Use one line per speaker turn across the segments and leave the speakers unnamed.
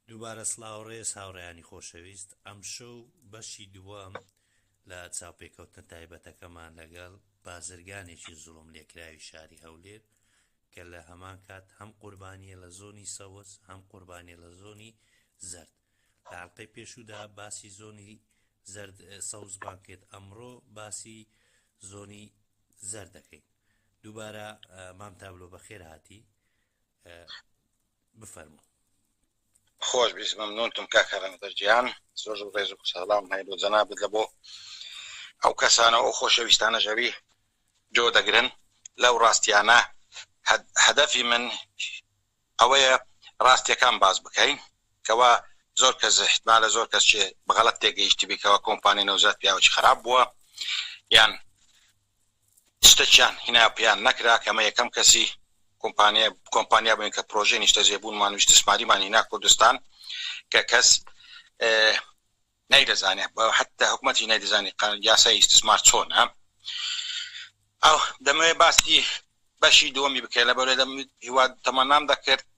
دووبارە سڵاو ڕێز هاوڕێیانی خۆشەویست ئەمشەو بەشی دووەم لە چاوپێکەوتنە تایبەتەکەمان لەگەڵ بازرگانێکی زوڵم لێکراوی شاری هەولێر کە لە هەمان کات هەم قوربانیە لە زۆنی سەوز هەم قوربانیە لە زۆنی زەرد لە ئەڵلقەی پێشوودا باسی زۆنی زەرد سەوزمان کرد ئەمڕۆ باسی زۆنی زەرد دەکەین دووبارە مام تابلۆ بەخێر هاتی بفەرموو.
خۆش بیت مەمنونتم کاک هەرەنزەر گیان زۆر زۆر ڕێز و سەلام هەیە بۆ جەنابت لە بۆ ئەو کەسانە ئەو خۆشەویستانە ژەوی جۆ دەگرن لەو ڕاستیانە هەدەفی من ئەوەیە ڕاستیەکان باس بکەین کەوا زۆر کەس احتمالە زۆر کەس چێ بەغەڵەت تێگەیشتبی کەوا کۆمپانیای نەوزاد پیاوەکی خراپ بووە یان شتەکیان هینا پێیان نەکرا کە ئەمە یەکەم کەسی کۆمپانیا کۆمپانیا بووین کە پرۆژەی نیشتەجێبوونمان و ئیستیسماریمان هینا کوردستان کە کەس نەیدەزانێ حتا حکومەتی نەیدەزانی یاسای ئیستیسمار چۆنە ئەو دەمەوێت باسی بەشی دووەمی بکەین لەبەرێ دەم هیوا تەمەنام دەکرد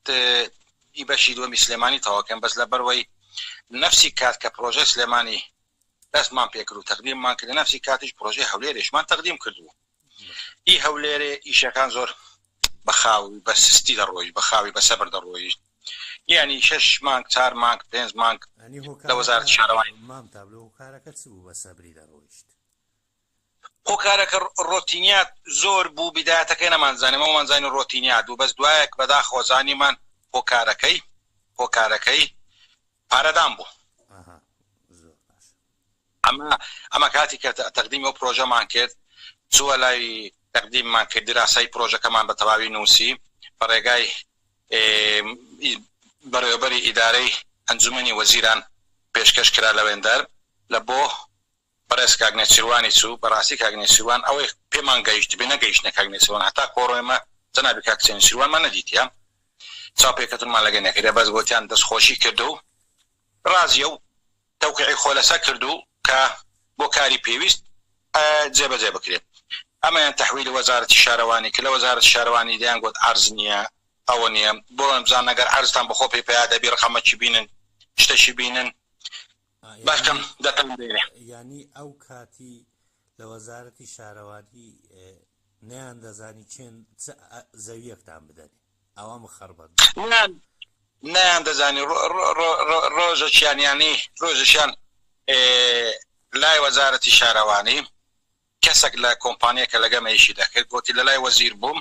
ئی بەشی دووەمی سلێمانی تەواوکەم بەس لەبەروەی نەفسی کات کە پرۆژەی سلێمانی دەستمان پێکرد و تەقدیممان کرد لە نەفسی کاتیش پرۆژەی هەولێرێشمان تەقدیم کردبوو ئی هەولێرێ ئیشەکان زۆر بە خاوی بە سستی دەڕۆیشت بە خاوی بە سەبر دەڕۆیشت یعنی شەش مانگ چار مانگ پێنج مانگ
ئەنی
لە وەزارەتی
هۆکارەکە
شارەوانی
مام تابلۆ هۆکارەکە چ بوو بە سەبری دەڕۆیشت؟
هۆکارەکە ڕۆتینیات زۆر بوو بیدایەتەکەی نەمانزانی ئەومان زانی ڕۆتینیات بوو بەس دوایەک بەداخەوە زانیمان هۆکارەکەی هۆکارەکەی پارەدان بوو.
ئەها زۆر باش.
ئەمە ئەمە کاتی کە تەقدیمی ئەو پرۆژەمان کرد چووە لای تەقدیممان کرد دیراسای پرۆژەکەمان بە تەواوی نووسی بە ڕێگای بەڕێوەبەری ئیدارەی ئەنجومەنی وەزیران پێشکەش کرا لەوێندەر لە بۆ بەڕێز کاک نێچیروانی چوو، بەڕاستی کاک نێچیروان ئەوەی پێمان گەیشتبێ نەگەیشتنە کاک نێچیروان هەتا کۆڕۆێمە جەنابی کاک نێچیروانمان نەدیتیە چاوپێکەتنمان لەگەل نەکردە بەس گۆتیان دەستخۆشی کرد و ڕازیە و تەوقیعی خۆ لەسەر کرد و کە بۆ کاری پێویست جێبەجێ بکرێت ئەمەیان تەحویلی وەزارەتی شارەوانی کرد لە وەزارەتی شارەوانی دەیان گۆت عەرز نییە ئەوە نییە بڕۆن بزانن ئەگەر عەرزتان بەخۆ پێ پەیا دەبی ڕقەمەکی بینن شتەکی بینن باشکەم دەتان دێنێ.
یانی ئەو کاتی لە وەزارەتی شارەوانی نەیان دەزانی چێن چ زەویەکتان بدەنێ ئەوە مخەڕبەت
نیان نیان دەزانی ڕۆژەکیان یانی ڕۆژەکیان لای وەزارەتی شارەوانی کەسەک لە کۆمپانیەکە لەگەمە ئیشی دەکرد گۆتی لەلای وەزیر بووم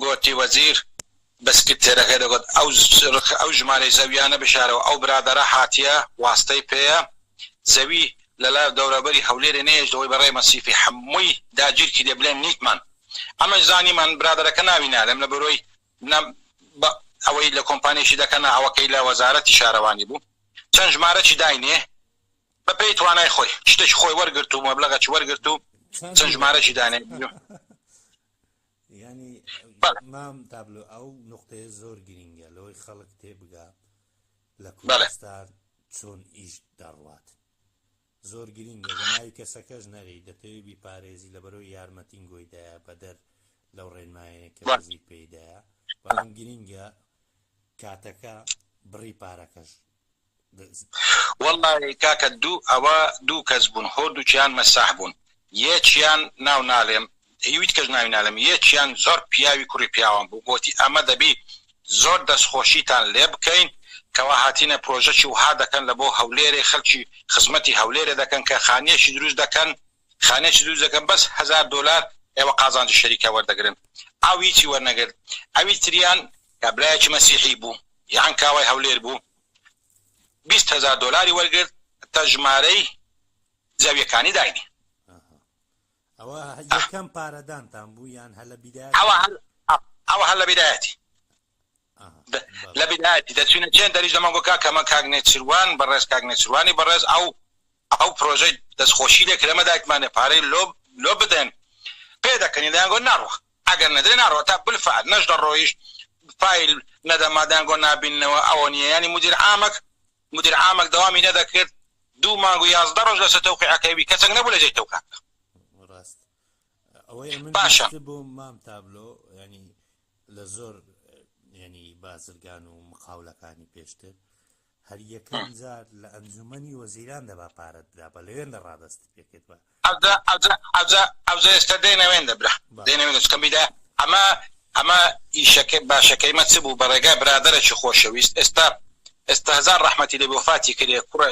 گۆتی وەزیر بە سکرتێرەکەی دەگۆت ئەو ئەو ژمارەی زەویانە بشارەوە ئەو برادەرە هاتیە واستەی پێیە زەوی لەلای دەورەبەری هەولێرێ نەیەشتەوەی بەڕێ مەسیفی حەمووی داگیر کردێ بلێن نیتمان ئەمەش زانیمان برادەرەکە ناوی نالێم لە بەرۆی نە ئەوەی لە کۆمپانیەکی دەکەنە ئەوەکەی لە وەزارەتی شارەوانی بوو چەند ژمارەکی داینێ بە پێی توانای خۆی شتێکی خۆی وەرگرت و مەبلەغەکی وەرگرت و چەند ژمارەکی دانێ.
ینی مام تابلۆ ئەو نقطەیە زۆر گرینگە لەوەی خەڵک تێبگا لە کوردستان چۆن ئیش دەڕوات زۆر گرینگە بە ناوی کەسەکەش نەری دەتەوێت بیپارێزی لە بەرەوەی یارمەتین گۆیدایە بەدەر لەو ڕێنمایەیە کە وەزیر پێیدایە بەڵام گرینگە کاتەکە بڕی پارەکەش
وەڵای کاکە دوو ئەوە دوو کەس بوون هۆردووکیان مەساح بوون یەکیان ناو نالێم هیویچ کەس ناوی نالێم یەکیان زۆر پیاوی کوڕی پیاوان بوو گۆتی ئەمە دەبی زۆر دەست خۆشیتان لێ بکەین کەوا هاتینە پرۆژەکی وها دەکەن لە بۆ هەولێرێ خەلکی خزمەتی هەولێرێ دەکەن کە خانیەکی دروست دەکەن خانیەکی دروست دەکەن بەس هەزار دۆلار ئێوە قازانجی شەریکە وەردەگرن ئەو هیچی وەرنەگرت ئەوی تریان کابرایەکی مەسیحی بوو یان کاوای هەولێر بوو 20 هەزار دۆلاری وەرگرت تا ژمارەی زەویەکانی داینی.
ئەوە یەکەم پارەدانتان بوو یان هەر لە بیدایەتی؟
ئەوە هەر ئەوە هەر لە بیدایەتی لە بیدایەتی دەچوینە چێن دەریش دەمان گۆ کاکە ئەمە کاک نێچیروان بەڕێز کاک نێچیروانی بەڕێز ئەو ئەو پرۆژەی دەستخۆشی لێ کرد ئەمە دایکمانێ پارەی لۆ لۆ بدەن پێ دەکەنین دەیان گۆ ناڕوا ئەگەر نەدرێ ناڕوا تا بالفعل نەش دەڕۆیشت فایل نەدەما دەیان گۆ نابیننەوە ئەوە نییە یانی مدیر عامەک مدیر عامەک دەوامی نەدەکرد دوو مانگ و 11 ڕۆژ لەسەر تەوقیعەکەی بی کەسێک نەبوو لە جێی تەوقیع بکا.
ڕاست ئەوەی ئەمن
باشە.
بیستبووم مام تابلۆ یانی لە زۆر یانی بازرگان و مقاولەکانی پێشتر. هەر یەکەم جار لە ئەنجومەنی وەزیران دەبا پارەت بدابا لەوێندە ڕادەستت پێکردبا.
ئەوجا ئەوجا ئەوجا ئەوجا ئێستا دێنە وێندە برا دێنە وێندە چکە بیدا ئەمە ئەمە ئیشەکە باشەکەی مە چ بوو بە ڕێگای برادەرێکی خۆشەویست ئێستا ئێستا هەزار ڕەحمەتی لێ بێ وەفاتی کردێ کوڕە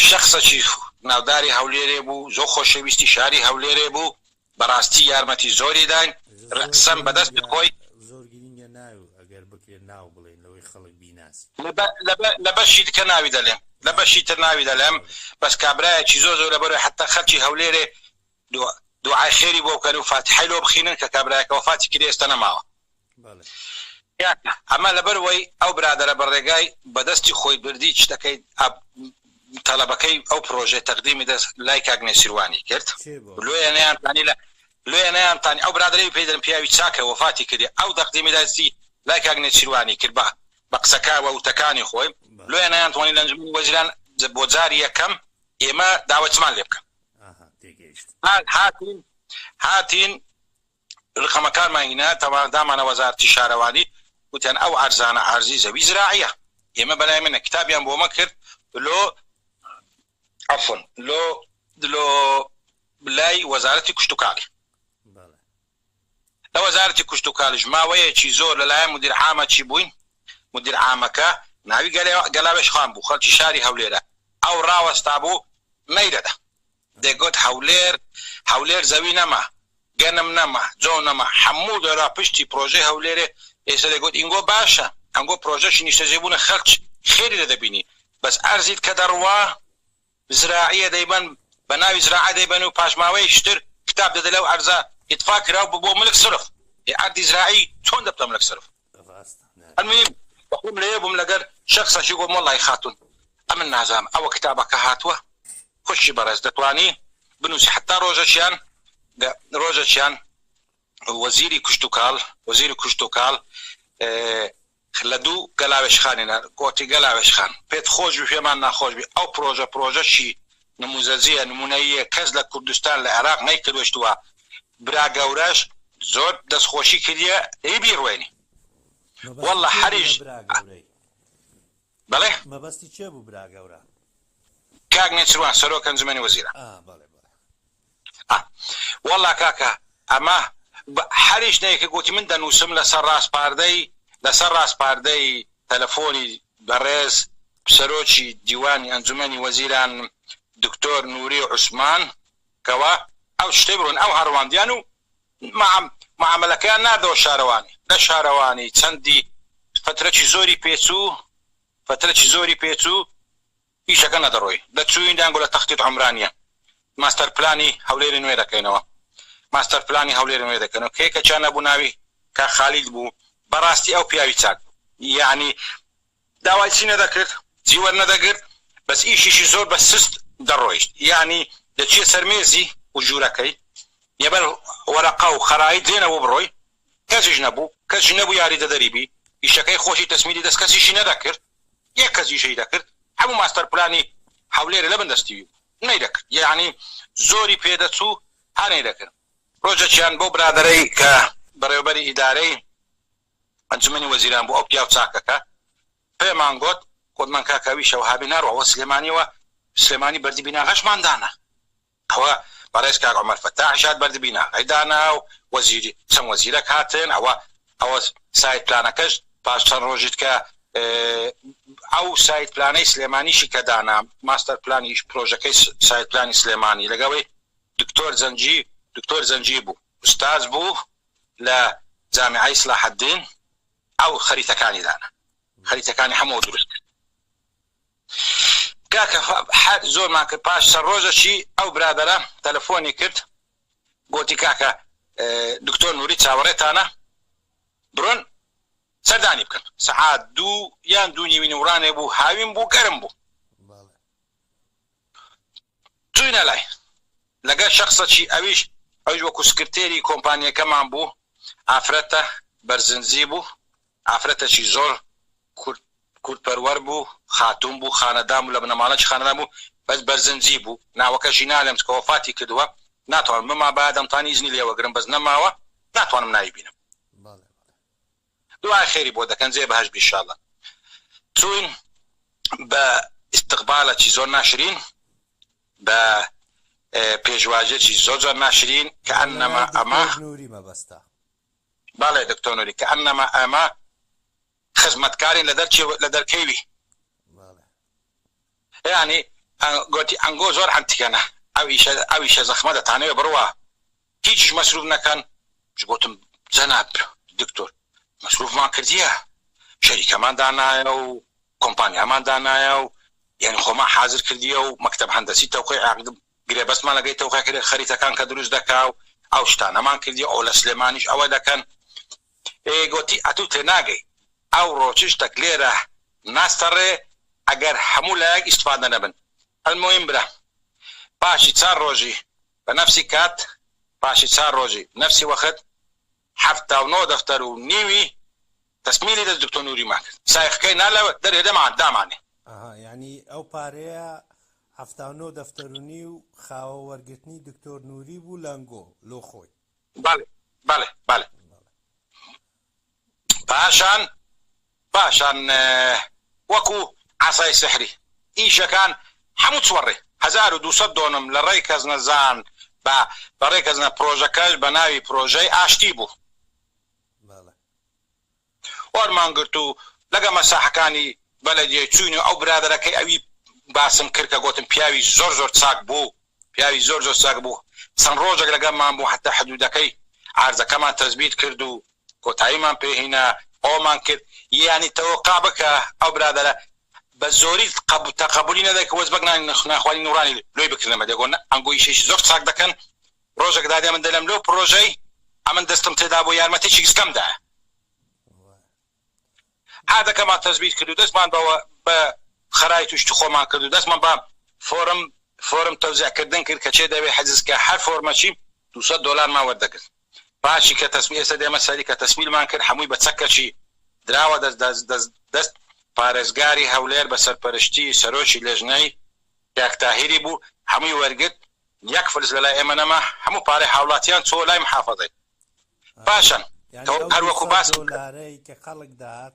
شەخسەکی ناوداری هەولێرێ بوو زۆر خۆشەویستی شاری هەولێرێ بوو بەڕاستی یارمەتی زۆری داین
زۆر
ڕەسەن بەدەستی
گرینگە
خۆی.
زۆر گرینگە ناو ئەگەر بکرێ ناو بڵێین لەوەی خەڵک بیناسی.
لە بەشی دکە ناوی دەلێم لە بەشی تر ناوی دەلێم بەس کابرایەکی زۆر زۆر لەبەرۆی حەتا خەلکی هەولێرێ دوعای خێری بۆ بکەن و فاتیحەی لۆ بخینن کە کابرایەکە وەفاتی کردی ئێستا نەماوە. کاکە ئەمە لەبەر وەی ئەو برادەرە بە ڕێگای بە دەستی خۆی بردی چتەکەی تەلەبەکەی ئەو پرۆژەی تەقدیمی دەست لای کاک نێچیروانی کرد لۆیە نەیانتانی لە لۆیە نەیانتانی ئەو برادەرەی پێی دەرم پیاوی چاکە وەفاتی کردی ئەو تەقدیمی دەستی لای کاک نێچیروانی کرد بە بە قسەکە و وتەکانی خۆی لۆیە نەیانتوانی لە ئەنجومەنی وەزیران بۆ جاری یەکەم ئێمە داوەتمان لێ بکەن هاتین هاتین رقەمەکانمان هینا دامانە وەزارەتی شارەوانی وتیان ئەو عەرزانە عەرزی زەوی زراعیە ئێمە بەلای منە کتابیان بۆمە کرد لۆ عەفوەن لۆ لۆ لای وەزارەتی کشتوکاڵی لە وەزارەتی کشتوکاڵیش ماوەیەکی زۆر لەلایەن مدیر عامە چی بووین مدیر عامەکە ناوی گەلاوێژ خان بوو خەڵکی شاری هەولێرە ئەو ڕاوەستا بوو نەیدەدا دەیگوت هەولێر هەولێر زەوی نەما، گەنم نەما، جۆ نەما، هەموو دەرا پشتی پرۆژەی هەولێرێ، ئێستا دەیگوت ئینگۆ باشە، ئەنگۆ پرۆژەشی نیشتەجێبوونە خەلک خێری لێ دەبینی، بەس ئەرزیت کە دەڕوا زراعیە دەیبەن بە ناوی زراعە دەیبەن و پاش ماوەیەکی تر کتاب دەدە لەو ئەرزە ئیتفا کرا و ببووە ملک سرف، ئێ ئەردی زراعی چۆن دەبتە ملک سرف؟
ڕاستە نابێ.
المهم بەخۆم لەوێ بووم لەگەر شەخسەکی گۆم وەڵای خاتوون ئەمن نازانم ئەوە کتابەکە هاتووە خوشکی بەڕێز دەتوانی بنووسی حەتا ڕۆژەکیان ڕۆژەکیان وەزیری کشتوکاڵ وەزیری کشتوکاڵ لە دوو گەلاوێژخانی گۆتی گەلاوێژخان پێت خۆش بی پێمان ناخۆش بی ئەو پرۆژە پرۆژەکی نموزەجیە نمونەییە کەس لە کوردستان لە عێراق نەیکردوە برا گەورەش زۆر دەست خۆشی کردیە ی بیڕوێنی
مەبەستی
واللە
کێ بوو لە
حەریش
برا گەورەی؟
بەڵێ.
مەبەستی کێ بوو برا گەورە؟
کاک نێچیروان سەرۆک ئەنجومەنی وەزیران.
ئا بەڵێ بەڵێ.
ئا واللە کاکە ئەمە حەریش نەیکرد گۆتی من دەنووسم لەسەر ڕاسپاردەی لەسەر ڕاسپاردەی تەلەفۆنی بەڕێز سەرۆکی دیوانی ئەنجومەنی وەزیران دکتۆر نوری عوسمان کەوا ئەو شتەی بڕۆن ئەو هەڕواندیان و معامەلەکەیان ناردەوە شارەوانی لە شارەوانی چەندی فترەکی زۆری پێچوو فترەکی زۆری پێچوو ئیشەکە نەدەڕۆی دەچووین دەیانگۆ لە تەختیت عومرانیە ماستەر پلانی هەولێری نوێ دەکەینەوە ماستەر پلانی هەولێری نوێ دەکەنەوە کە یەکەکیان نەبوو ناوی کاک خالید بوو بەڕاستی ئەو پیاوی چاک بوو یەعنی داوای چی نەدەکرد چی وەرنەدەگرت بەس ئیشیشی زۆر بە سست دەڕۆیشت یەعنی دەچیە سەر مێزی و ژوورەکەی یەبەر وەرەقە و خەرایت لێ نەبوو بڕۆی کەسیش نەبوو کەسیش نەبوو یاریدەدەری بی ئیشەکەی خۆشی تەسمیلی دەست کەسیشی نەدەکرد یەک کەس ئیشەی دەکرد هەموو ماستەر پلانی هەولێرێ لەبن دەستی وی بوو نەیدەکرد یەعنی زۆری پێ دەچوو هەر نەیدەکرد ڕۆژەکیان بەو برادەرەی کە بەڕێوەبەری ئیدارەی ئەنجومەنی وەزیران بوو ئەو پیاو چاکەکە پێمان گۆت گۆتمان کاکە ئەویشە وەهابی ناڕوا وە سلێمانیەوە سلێمانی بەردی بیناغەشمان دانا ئەوە بەڕێز کاک عومەر فەتاحیش هات بەردی بیناغەی دانا و وەزیری چەند وەزیرەک هاتن ئەوە ئەوە سایت پلانەکەش پاش چەند ڕۆژیت کە ئەو سایت پلانەی سلێمانیشی کە دانا ماستەر پلانی پرۆژەکەی سایت پلانی سلێمانی لەگەڵی دکتۆر زەنجی دکتۆر زەنجی بوو ئوستاز بوو لە جامیعەی سلاحەدین ئەو خەریتەکانی دانا خەریتەکانی هەموو دروست کرد کاکە حەر زۆرمان کرد پاش چەند ڕۆژەکی ئەو برادەرە تەلەفۆنی کرد گۆتی کاکە دکتۆر نوری چاوەڕێتانە بڕۆن سەردانی بکەن سەعات دوو یان دوو نیوی نوڕانێ بوو هاوین بوو گەرم بوو چووینە لای لەگەر شەخسەکی ئەویش ئەویش وەکو سکرتێری کۆمپانیەکەمان بوو ئافرەتە بەرزنجی بوو ئافرەتەکی زۆر کورد کوردپەروەر بوو خاتوون بوو خانەدان بوو لە بنەماڵەکی خانەدان بوو بەس بەرزنجی بوو ناوەکەشی نالێم چکە وەفاتی کردووە ناتوانم بمابایە دەمتوانی ئیزنی لێ وەگرم بەس نەماوە ناتوانم ناوی بینم دوعای خێری بۆ دەکەن جێ بەهەشت بی ئیشاڵا چووین. بە ئیستقبالەکی زۆر ناشرین بە پێشوازیەکی زۆر زۆر ناشرین کە ئەنەما ئەمە
نوری مەبەستە.
بەڵێ دکتۆر نوری کە ئەنەما ئەمە خزمەتکارین لە دەرچێ لە دەرکەوی یانی گۆتی ئەنگۆ زۆر عەنتیکەنە ئەو ئیشە ئەو ئیشە زەخمە دەتانەوێ بڕوا هیچیش مەسروف نەکەن گۆتم جەناب دکتۆر مەسروفمان کردیە شەریکەمان دانایە و کۆمپانیامان دانایە و یانی خۆمان حازر کردیە و مەکتەب هەندەسی تەوقیع عەقد گرێبەستمان لەگەی تەوقیع کرد خەریتەکان کە دروست دەکا و ئەو شتانەمان کردیە ئەو لە سلێمانیش ئەوە دەکەن ئێ گۆتی ئەتوو تێناگەی ئەوڕۆ چ شتەک لێرە ناستە ڕێ ئەگەر هەموو لایەک ئیستفادە نەبن الموهیم برا پاشی چار ڕۆژی بە نەفسی کات پاشی چار ڕۆژی نەفسی وەخت 79 دەفتەر و نیوی تەسمیلی دەست دکتۆر نوریمان کرد سایقەکەی نا لە دەرێ دەمان دامانێ.
ئەها یانی ئەو پارەیە 79 دەفتەر و نیو خاوە وەرگرتنی دکتۆر نوری بوو لەنگۆ لۆ خۆی.
بەڵێ بەڵێ بەڵێ پاشان پاشان وەکو عەسای سحری ئیشەکان هەموو چوە ڕێ 1200 دۆنم لە ڕێی کەسنەزان بە بە ڕێ کەسنە پرۆژەکەش بە ناوی پرۆژەی ئاشتی بوو. وەرمان گرت و لەگە مەساحەکانی بەلەدیە چووین و ئەو برادەرەکەی ئەوی باسم کرد کە گۆتم پیاوی زۆر زۆر چاک بوو پیاوی زۆر زۆر چاک بوو چەند ڕۆژێک لەگەڵمان بوو حەتا حدودەکەی عارزەکەمان تەزبیت کرد و کۆتاییمان پێ هینا ئەوەمان کرد یانی تەوەقا بکە ئەو برادەرە بە زۆری تەقەبولی نەدەکرد وەجبەک نانخوانی نوڕانی لۆی بکردنە دەگۆ ئەنگۆ ئیشێکی زۆر چاک دەکەن ڕۆژێک دادێ من دەلێم لۆ پڕۆژەی ئەمن دەستم تێدا بوو یارمەتێکی گسکەم دایە عادەکەمان تەزبیت کرد و دەستمان بەوە بە خەرای توشتی خۆمان کرد و دەستمان بە فۆرم فۆرم تەوزیع کردن کرد کە چێ دەوێ حجز کە هەر فۆرمەچی 200 دۆلارمان وەردەگرت پاشی کە تەسمی ئێستا دێمە سەری کە تەسمیلمان کرد هەمووی بە چەکەچی دراوە دەست دەست دەست دەست پارێزگاری هەولێر بە سەرپەرشتی سەرۆکی لێژنەی کاک تاهیری بوو هەمووی وەرگرت یەک فلس لەلای ئێمە نەما هەموو پارەی هاوڵاتیان چۆوە لای محافەزەی باشن
یانی ئەو
هەر وەکو
200
باسم کرد.
دۆلارەی کە خەڵک دەهات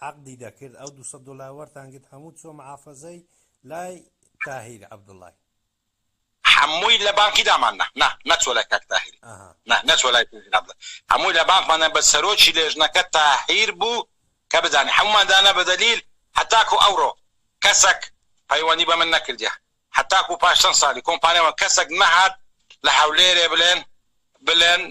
عەقدی دەکرد ئەو 200 دۆلار وەرتان گرت هەموو چۆ محافەزەی لای تاهیر عەبدوڵای.
هەمووی لە بانکی دامان نا نا نەچوە لای کاک تاهیری
ئەها.
نا نەچوە لای تاهیر عەبدوڵای هەمووی لە بانکمان نا بەس سەرۆکی لێژنەکە تاهیر بوو کە بزانی هەموومان دانا بە دەلیل هەتاکو ئەوڕۆ کەسەک پەیوەندی بە من نەکردیە هەتاکو پاش چەند سالی کۆمپانیاوە کەسەک نەهات لە هەولێرێ بلێن بلێن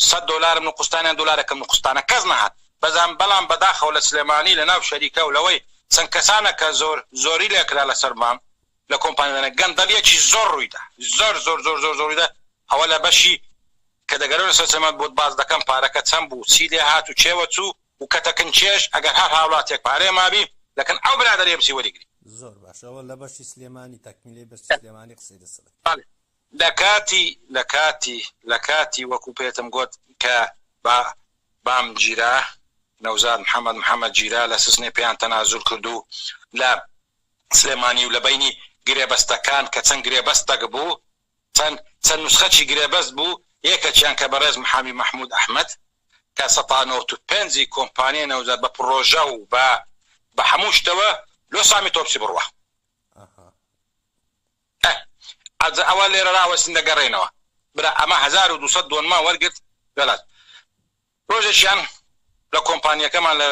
سەد دۆلارم نوقستانە یان دۆلارەکەم نوقستانە کەس نەهات بەزام بەڵام بەداخەوە لە سلێمانی لە ناو شەریکە و لەوەی چەند کەسانە کە زۆر زۆری لێکرا لەسەرمان لە کۆمپانیادانە گەندەڵیەکی زۆر ڕوویدا زۆر زۆر زۆر زۆر زۆر ڕوویدا ئەوە لە بەشی کە دەگەرێنە سەر سلێمان بۆت باس دەکەم پارەکە چەند بوو چی لێ هات و چێوە چوو و کەتەکن چێژ ئەگەر هەر هاوڵاتیەک پارەیە مابی لەکن ئەو برادەرەیە بچی وەریگری.
زۆر باش ئەوە لە بەشی سلێمانی تەکمیلەی بەشی سلێمانی قسەی لەسەر دەکەین.
بەڵێ لە کاتی لە کاتی لە کاتی وەکو پێتم گۆت کە با بام گیرا نەوزاد محمد محمد گیرا لە سسنێ پێیان تەنازول کرد و لە سلێمانی و لە بەینی گرێبەستەکان کە چەند گرێبەستەک بوو چەند چەند نوسخەکی گرێبەست بوو، یەکەکیان کە بەڕێز محامی مەحمود ئەحمەد کە سەتا 95 ی کۆمپانیای نەوزاد بە پڕۆژە و بە بە هەموو شتەوە لۆ سامی تۆپچی بڕوا. ئە ئەجە ئەوە لێرە ڕاوەستین دەگەڕێینەوە. برا ئەمە 1200 دۆنمان وەرگرت گەلات. ڕۆژێکیان لە کۆمپانیەکەمان لە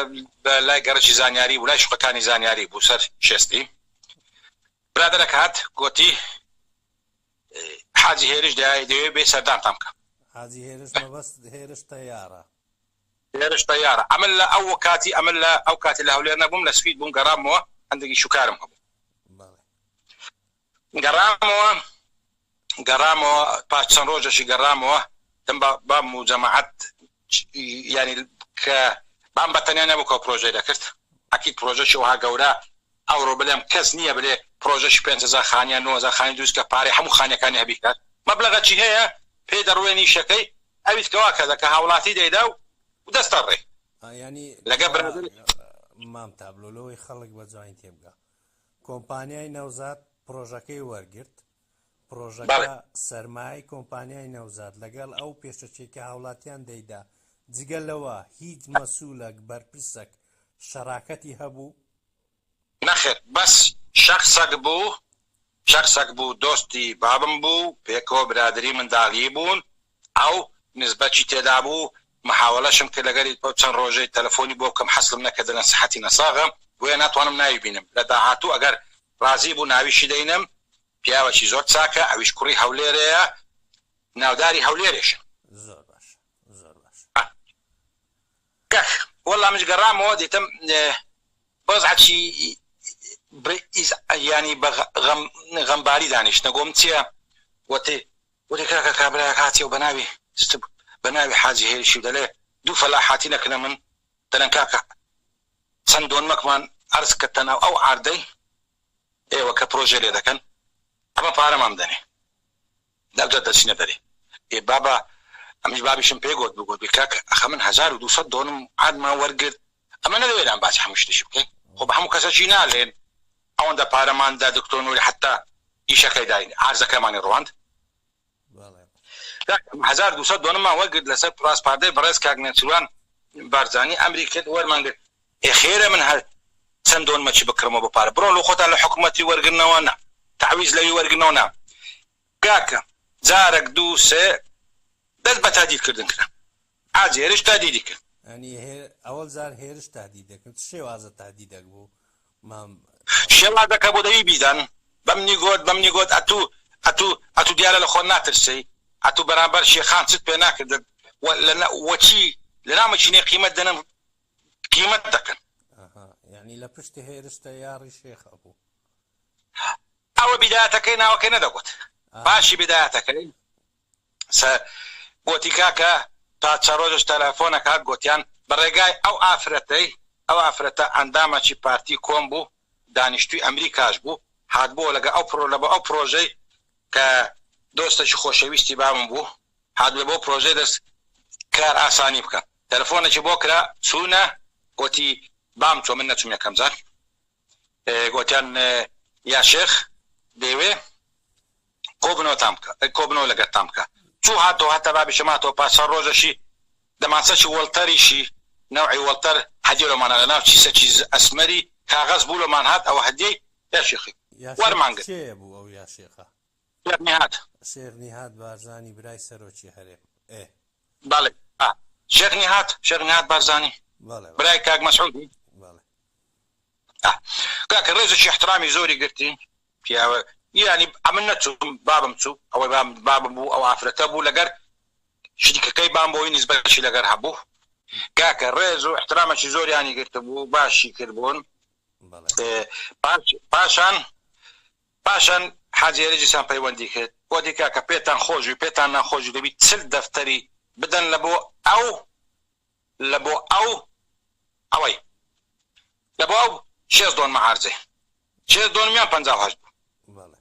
لای گەڕەکی زانیاری بوو لای شوقەکانی زانیاری بوو سەر شێستی برادەرەک هات گۆتی حاجی هێرش دەیەوێ بێ سەردانتان بکا.
حاجی هێرش مەبەست هێرش تەیارە.
هێرش تەیارە. ئەمن لە ئەو کاتی ئەمن لە ئەو کاتی لە هەولێر نەبووم لە سوید بووم گەڕامەوە هەندێک ئیش و کارم هەبوو.
بەڵێ.
گەڕامەوە گەڕامەوە پاش چەند ڕۆژەشی گەڕامەوە تم بە بام و جەماعەت یانی کە بام بە تەنیا نەبوو کە پرۆژەی دەکرد ئەکید پرۆژەشی وەها گەورە ئەوڕۆ بلێم کەس نییە بلێ پرۆژەشی 5000 خانیان 9000 خانی دروست کە پارەی هەموو خانیەکانی هەبی کات مەبلەغەکی هەیە پێی دەڕوێنی ئیشەکەی ئەویت کەوا کەزە کە هاوڵاتی دەیدا و دەستە ڕێ
ینی
لەگە برادەر
مام تابلۆ لەوەی خەڵک بە جوانی تێبگا کۆمپانیای نەوزاد پرۆژەکەی وەرگرت پڕۆژەکە سەرمایەی کۆمپانیای نەوزاد لەگەڵ ئەو پێشەکیەی کە هاوڵاتیان دەیدا، جگە لەوە هیچ مەسولەک، بەرپرسەک شەراکەتی هەبوو؟
نەخێر بەس شەخسەک بوو شەخسەک بوو دۆستی بابم بوو پێکەوە برادری منداڵی بوون ئەو نسبەکی تێدا بوو محاوەلەشم کرد لەگەری بەو چەند ڕۆژەی تەلەفۆنی بۆ بکەم حەسلم نەکرد دەلێن سحەتی نەساغە بۆیە ناتوانم ناوی بینم لە داهاتوو ئەگەر ڕازی بوو ناویشی دەینم پیاوەکی زۆر چاکە ئەویش کوڕی هەولێرەیە ناوداری هەولێرێشە.
زۆر باشە زۆر باشە.
کاک وەڵا منش گەڕامەوە دیتم وەزعەکی یانی بە غەم غەمباری دانیشتنە گۆم چیە وتی وتی کاکە کابرایەک هاتیە و بەناوی بەناوی حاجی هێرشی و دەلێ دوو فەلاح هاتینە کنە من دەلێن کاکە چەند دۆنمەکمان عەرز کردتە ناو ئەو عەردەی ئێوە کە پرۆژەی لێ دەکەن ئەمە پارەمان بدەنێ ئەوجا دەچینە دەرێ. ئێ بابە ئەمنیش بابیشم پێ گۆت بوو، گۆتبی کاکە ئەخە من 1200 دۆنم عەردمان وەرگرت، ئەمە نەدەوێران باسی هەموو شتێکی بکەین، خۆ بە هەموو کەسەکی نالێن ئەوەندە پارەمان دا دکتۆر نوری حەتتا ئیشەکەی داین عەرزەکەمانی ڕواند. کاکە ئەمە 1200 دۆنممان وەرگرت لەسەر ڕاسپاردەی بەڕێز کاک نێچیروان بارزانی ئەمری کرد وەرمان گرت. ئێ خێرە من هەر چەند دۆنمەکی بکڕمەوە بە پارە بڕۆن لۆ خۆتان لە حکومەتی وەرگرنەوە نا تەعویز لەوی وەرگرنەوە نا کاکە جارەک دوو سێ دەست بە تهدید کردن کرا حاجی هێرش تهدیدی کرد.
یانی ئەوەڵ جار هێرش تهدید دەکرد چ شێوازە تهدیدەک بوو مام؟
شێوازەکە بۆ دەوی بیدەن بەمنی گۆت بەمنی گۆت ئەتوو ئەتوو ئەتوو دیارە لە خۆت ناترسێی ئەتوو بەرامبەر شێخان چت پێ ناکردن وە لە وەچی لە ناو مەکینەی قیمەت دەنم قیمەت دەکەن.
ئەها یانی لە پشتی هێرش تەیاڕی شێخ ئەبوو.
ئەوە بیدایەتەکەی ناوەکەی نەدەگوت پاشی بیدایەتەکەی سە گۆتی کاکە تا چە ڕۆژش تەلەفۆنەک هات گۆتیان بە ڕێگای ئەو ئافرەتەی ئەو ئافرەتە ئەندامەکی پارتی کۆن بوو دانیشتوی ئەمریکاش بوو هاتبۆوە لەگە ئەو پڕۆ لەبۆ ئەو پڕۆژەی کە دۆستەکی خۆشەویستی بابم بوو هات لەبۆ پڕۆژەی دەست کار ئاسانی بکە تەلەفۆنەکی بۆ کرا چوونە گۆتی بام چۆ من نەچووم یەکەم جار گۆتیان یا شێخ دەیەوێ کۆبنەوەتان بکە کۆبنەوە لەگەرتان بکە چوو هاتەوە هەتا بابیشم هاتەوە پاش چەند ڕۆژەشی دەمانچەکی وەڵتەریشی نەوعی وەڵتەر هەدیە لۆمان لە ناو کیسەکی ئەسمەری کاغەز بوو لۆمان هات ئەوە هەدیەی یا شێخی
یا شێخ
وەرمان گرت.
کێیە بوو ئەو یا شێخە؟
شێخ نیهاد.
شێخ نیهاد بارزانی برای سەرۆکی هەرێم ئێ.
بەڵێ ئا شێخ نیهاد شێخ نیهاد بارزانی
بەڵێ بەڵێ.
برای کاک مەسعودی.
بەڵێ.
ئا کاکە ڕێزێکی ئیحترامی زۆری گرتین پیاوە یانی ئەمن نەچووم بابم چوو ئەوەی بام بابم بوو ئەو ئافرەتە بوو لەگەر شریکەکەی بام بۆی نیسبەتێکی لەگەر هەبوو کاکە ڕێز و ئیحترامێکی زۆریانی گرتبوو باشی کردبوون
بەڵێ.
پاش پاشان پاشان حاجی هێرش دیسان پەیوەندی کرد گۆتی کاکە پێتان خۆش بی پێتان ناخۆش بی دەبی 40 دەفتەری بدەن لە بۆ ئەو لە بۆ ئەو ئەوەی لە بۆ ئەو شێست دۆنمە عارزێ شێست دۆنمیان 58 بوو
بەڵێ.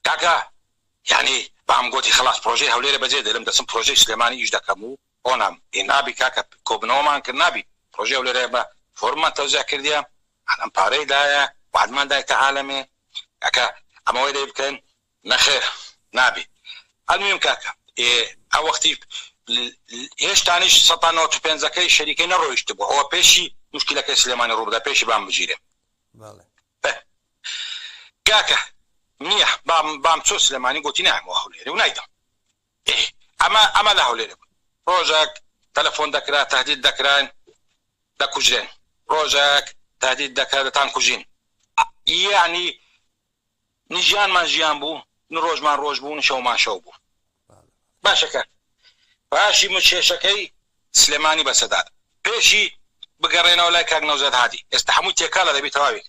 کاکە یانی بام گۆتی خەڵاس پرۆژەی هەولێرە بەجێ دێلم دەچم پرۆژەی سلێمانی ئیش دەکەم و ئۆنام ئێ نابی کاکە کۆبنەوەمان کرد نابی پرۆژەی هەولێرە ئێمە فۆرممان تەوزیع کردیە عالەم پارەی دایە وعدمان دایتە عالەمێ کاکە ئەمە وەی لێ بکەن نەخێر نابی ئەلموهیم کاکە ئێ ئەو وەختی هێشتانیش سەتا نەوەت و پێنجەکەی شەریکەی نەڕۆیشتبوو ئەوە پێشی موشکیلەکەی سلێمانی ڕووبدا پێشی بام بگیرێ
بەڵێ.
کاکە نییە بام بام چۆ سلێمانی گۆتی نایەمەوە هەولێرێ و نایدەم ئێ ئەمە ئەمە لە هەولێرێ بوو ڕۆژەک تەلەفۆن دەکرا تەهدید دەکراین دەکوژرێن ڕۆژەک تەهدید دەکرا دەتان کوژین یەعنی نە ژیانمان ژیان بوو نە ڕۆژمان ڕۆژ بوو نە شەومان شەو بوو باشە کاک پاشی مچێشەکەی سلێمانی بە سەدات پێشی بگەڕێنەوە لای کاک نەوزاد هادی ئێستا هەمووی تێکەڵە دەبی تەواوی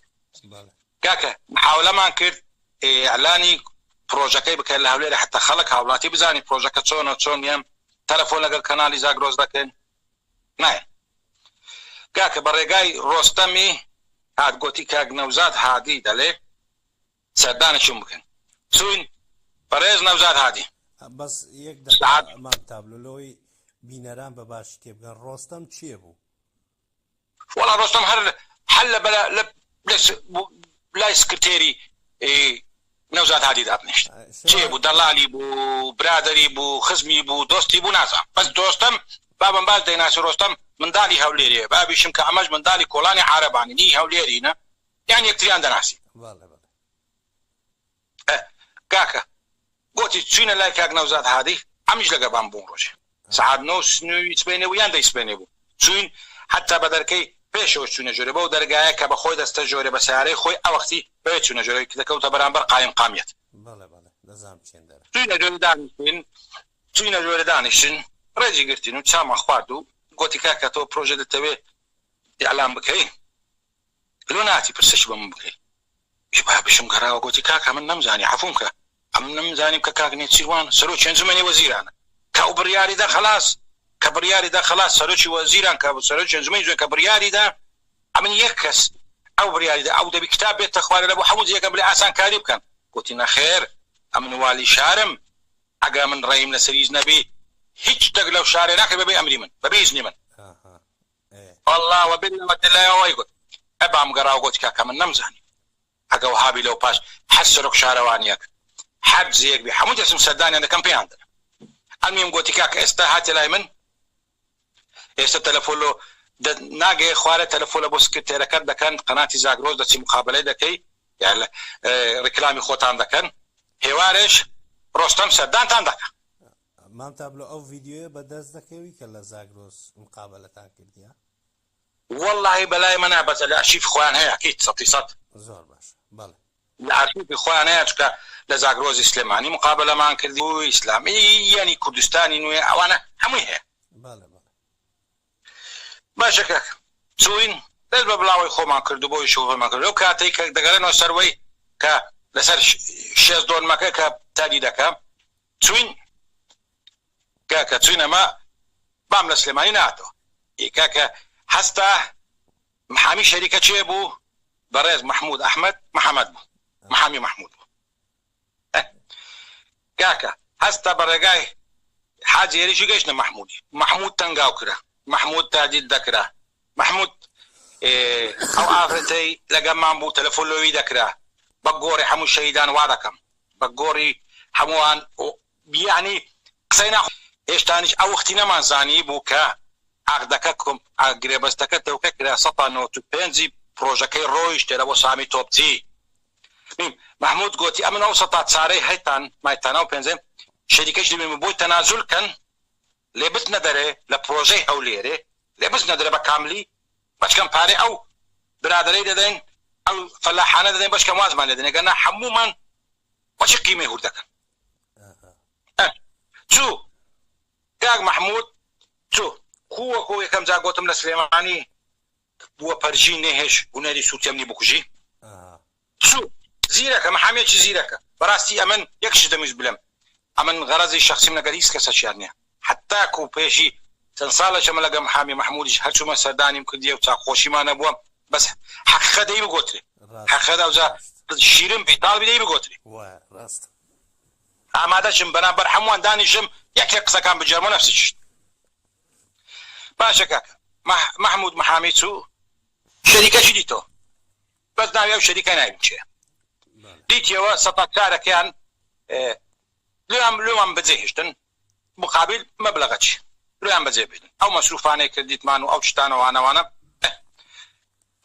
کاکە محاولەمان کرد ئیعلانی پرۆژەکەی بکەن لە هەولێر حتا خەڵک هاوڵاتی بزانی پرۆژەکە چۆنە چۆن نییە تەلەفۆن لەگەڵ کەناڵی زاگرۆس دەکەن نایە کاکە بە ڕێگای ڕۆستەمی هات گۆتی کاک نەوزاد هادی دەلێ سەردانێکیم بکەن چوین بەڕێز نەوزاد هادی.
بەس یەک دەقە مام تابلۆ لەوەی بینەران بە باشی تێبگەن ڕۆستەم کێ بوو؟
وەڵا ڕۆستەم هەر هەر لە بەلا لە لای سکرتێری نەوزاد هادی دابنیشت کێ بوو دەڵالی بوو برادەری بوو خزمی بوو دۆستی بوو نازانم بەس دۆستەم بابم باش دەیناسی ڕۆستەم منداڵی هەولێرێ بابیشم کە ئەمەش منداڵی کۆڵانی عارەبانی نی هەولێرینە. یان یەکتریان دەناسی.
بەڵێ بەڵێ.
ئە کاکە گۆتی چوینە لای کاک نەوزاد هادی ئەمیش لەگە بام بوون ڕۆژێ سەعات نۆ نوی سبەینێ بوو یان دەی سبەینێ بوو چوین حەتا بە دەرکەی پێشەوە چوینە ژۆرێ بەو دەرگایە کە بە خۆی دەستە ژۆرێ بە سەیارەی خۆی ئەوەختی بەوێ چوینە ژۆرێ کە دەکەوتە بەرامبەر قایم قامیەت.
بەڵێ بەڵێ دەزانم چێندەرە.
چوینە ژۆرێ دانیشتین چوینە ژۆرێ دانیشتین ڕێزی گرتین و چامان خوارد و گۆتی کاکە تۆ پرۆژە دەتەوێ ئیعلان بکەی لۆ ناچی پرسەکی بە من بکەی؟ ئی بابیشم گەڕاوە گۆتی کاکە من نەمزانی عەفوم کە ئەمن نەمزانی کە کاک نێچیروان سەرۆکی ئەنجومەنی وەزیرانە کە ئەو بڕیاری دا خەلاس کە بڕیاری دا خەلاس سەرۆکی وەزیران کە سەرۆکی ئەنجومەنی وەزیران کە بڕیاری دا ئەمن یەک کەس ئەو بڕیاری دا ئەو دەبی کتاب بێتە خوارێ لە بۆ هەموو جێگە بلێ ئاسانکاری بکەن گۆتی نەخێر ئەمن والی شارم ئەگە من ڕەیم لەسەر هیچ نەبی هیچ شتەک لەو شارێ ناکرێ بەبێ ئەمری من بەبێ ئیزنی من. وەڵا وەبیللە وەتللە وای گوت ئەبام گەڕاو گۆتی کاکە من نەمزانی ئەگە وەها بی لەو پاش هەر سەرۆک شارەوانیەک هەر جێیەک بی هەموو دەچم سەردانیان دەکەم پێیان دەلێم ئەلمیم گۆتی کاکە ئێستا هاتیە لای من ئێستا تەلەفۆن لۆ ناگەیە خوارێ تەلەفۆنە بۆ سکرتێرەکەت دەکەن قەناتی زاگرۆس دەچی مقابەلەی دەکەی یان ڕیکلامی خۆتان دەکەن هێوارێش ڕۆستەم سەردانتان دەکا.
مام تابلۆ ئەو ڤیدیۆیە بە دەست دەکەوی کە لە زاگرۆس مقابەلەتان کردیە؟
وەڵاهی بەلای منا بەس لە ئەرشیفی خۆیان هەیە ئەکید سەتی سەت.
زۆر باشە بەڵێ.
لە ئەرشیفی خۆیان هەیە چونکە لە زاگرۆزی سلێمانی مقابەلەمان کردی و ئیسلامی یانی کوردستانی نوێ ئەوانە هەمووی هەیە.
بەڵێ بەڵێ.
باشە کاک چوین دەست بە بڵاوەی خۆمان کرد و بۆ ئیشی خۆمان کرد لەو کاتەی کە دەگەڕێنەوە سەروەی کە لەسەر شێست دۆنمەکە کە تادی دەکە چوین کاکە چوین ئەمە بام لە سلێمانی ناتەوە ئی کاکە هەستا محامی شەریکە چێ بوو بەڕێز محمود ئەحمەد محەمەد بوو محامی محمود بوو کاکە هەستە بە ڕێگای حاجی هێریشی گەیشتە مەحمودی مەحمود تەنگاو کرا مەحمود تادید دەکرا مەحمود ئەو ئافرەتەی لەگەمان بوو تەلەفۆن لۆوی دەکرا بە گۆڕی هەموو شەهیدان وا دەکەم بە گۆڕی هەمووان یەعنی قسەی ناخۆ هێشتانیش ئەو وەختی نەمان زانی بوو کە عەقدەکە گرێبەستەکە تەوقیع کرا سەتا نۆت و پێنجی پڕۆژەکەی ڕۆیشتێ لە بۆ سامی تۆپچی میم مەحمود گۆتی ئەمن ئەو سەتا چارەی هەیتان مایتان ئەو پێنجێ شەریکەش دەبین بۆی تەنازول کەن لێ بچنە دەرێ لە پرۆژەی هەولێرێ لێ بچنە دەرێ بە کاملی بەچکەم پارەی ئەو برادەرەی دەدەین ئەو فەلاحانە دەدەین بەچکەم وازمان لێ دەنێ گەرنا هەموومان وەچی قیمەی هور دەکەن چوو کاک مەحمود چوو کووە کۆ یەکەم جار گۆتم لە سلێمانی بووە پەرژین نەیهێشت هونەری سوتەمنی بکوژی چوو زیرەکە محامیەکی زیرەکە بەراستی ئەمن یەک شت دەمویست بلێم ئەمن غەرەزی شەخسیم لەگەل هیچ کەسەکیان نیە حەتاکو پێشی چەند ساڵێکە من لەگەل محامی مەحمودیش هەر چوومە سەردانیم کردیە و چاکخۆشیمان هەبووە بەس حەقیقەت دەی بگۆترێ حەقیقەت ئەوجا شیرن بی تاڵ بی دەی بگۆترێ ئامادەشم بەرامبەر هەمووان دانیشم یەک یەک قسەکان بگێڕمەوە نەفسی شت باشە کاکە مەحمود محامی چوو شەریکەشی دیتەوە بەس ناوی ئەو شەریکە ناویم چێ دیتیەوە سەتا چارەکەیان لۆیان لۆمان بەجێ هێشتن مقابل مەبلەغە چی لۆیان بەجێ بێنن ئەو مەسروفانەی کردیتمان و ئەو شتانەوانەوانە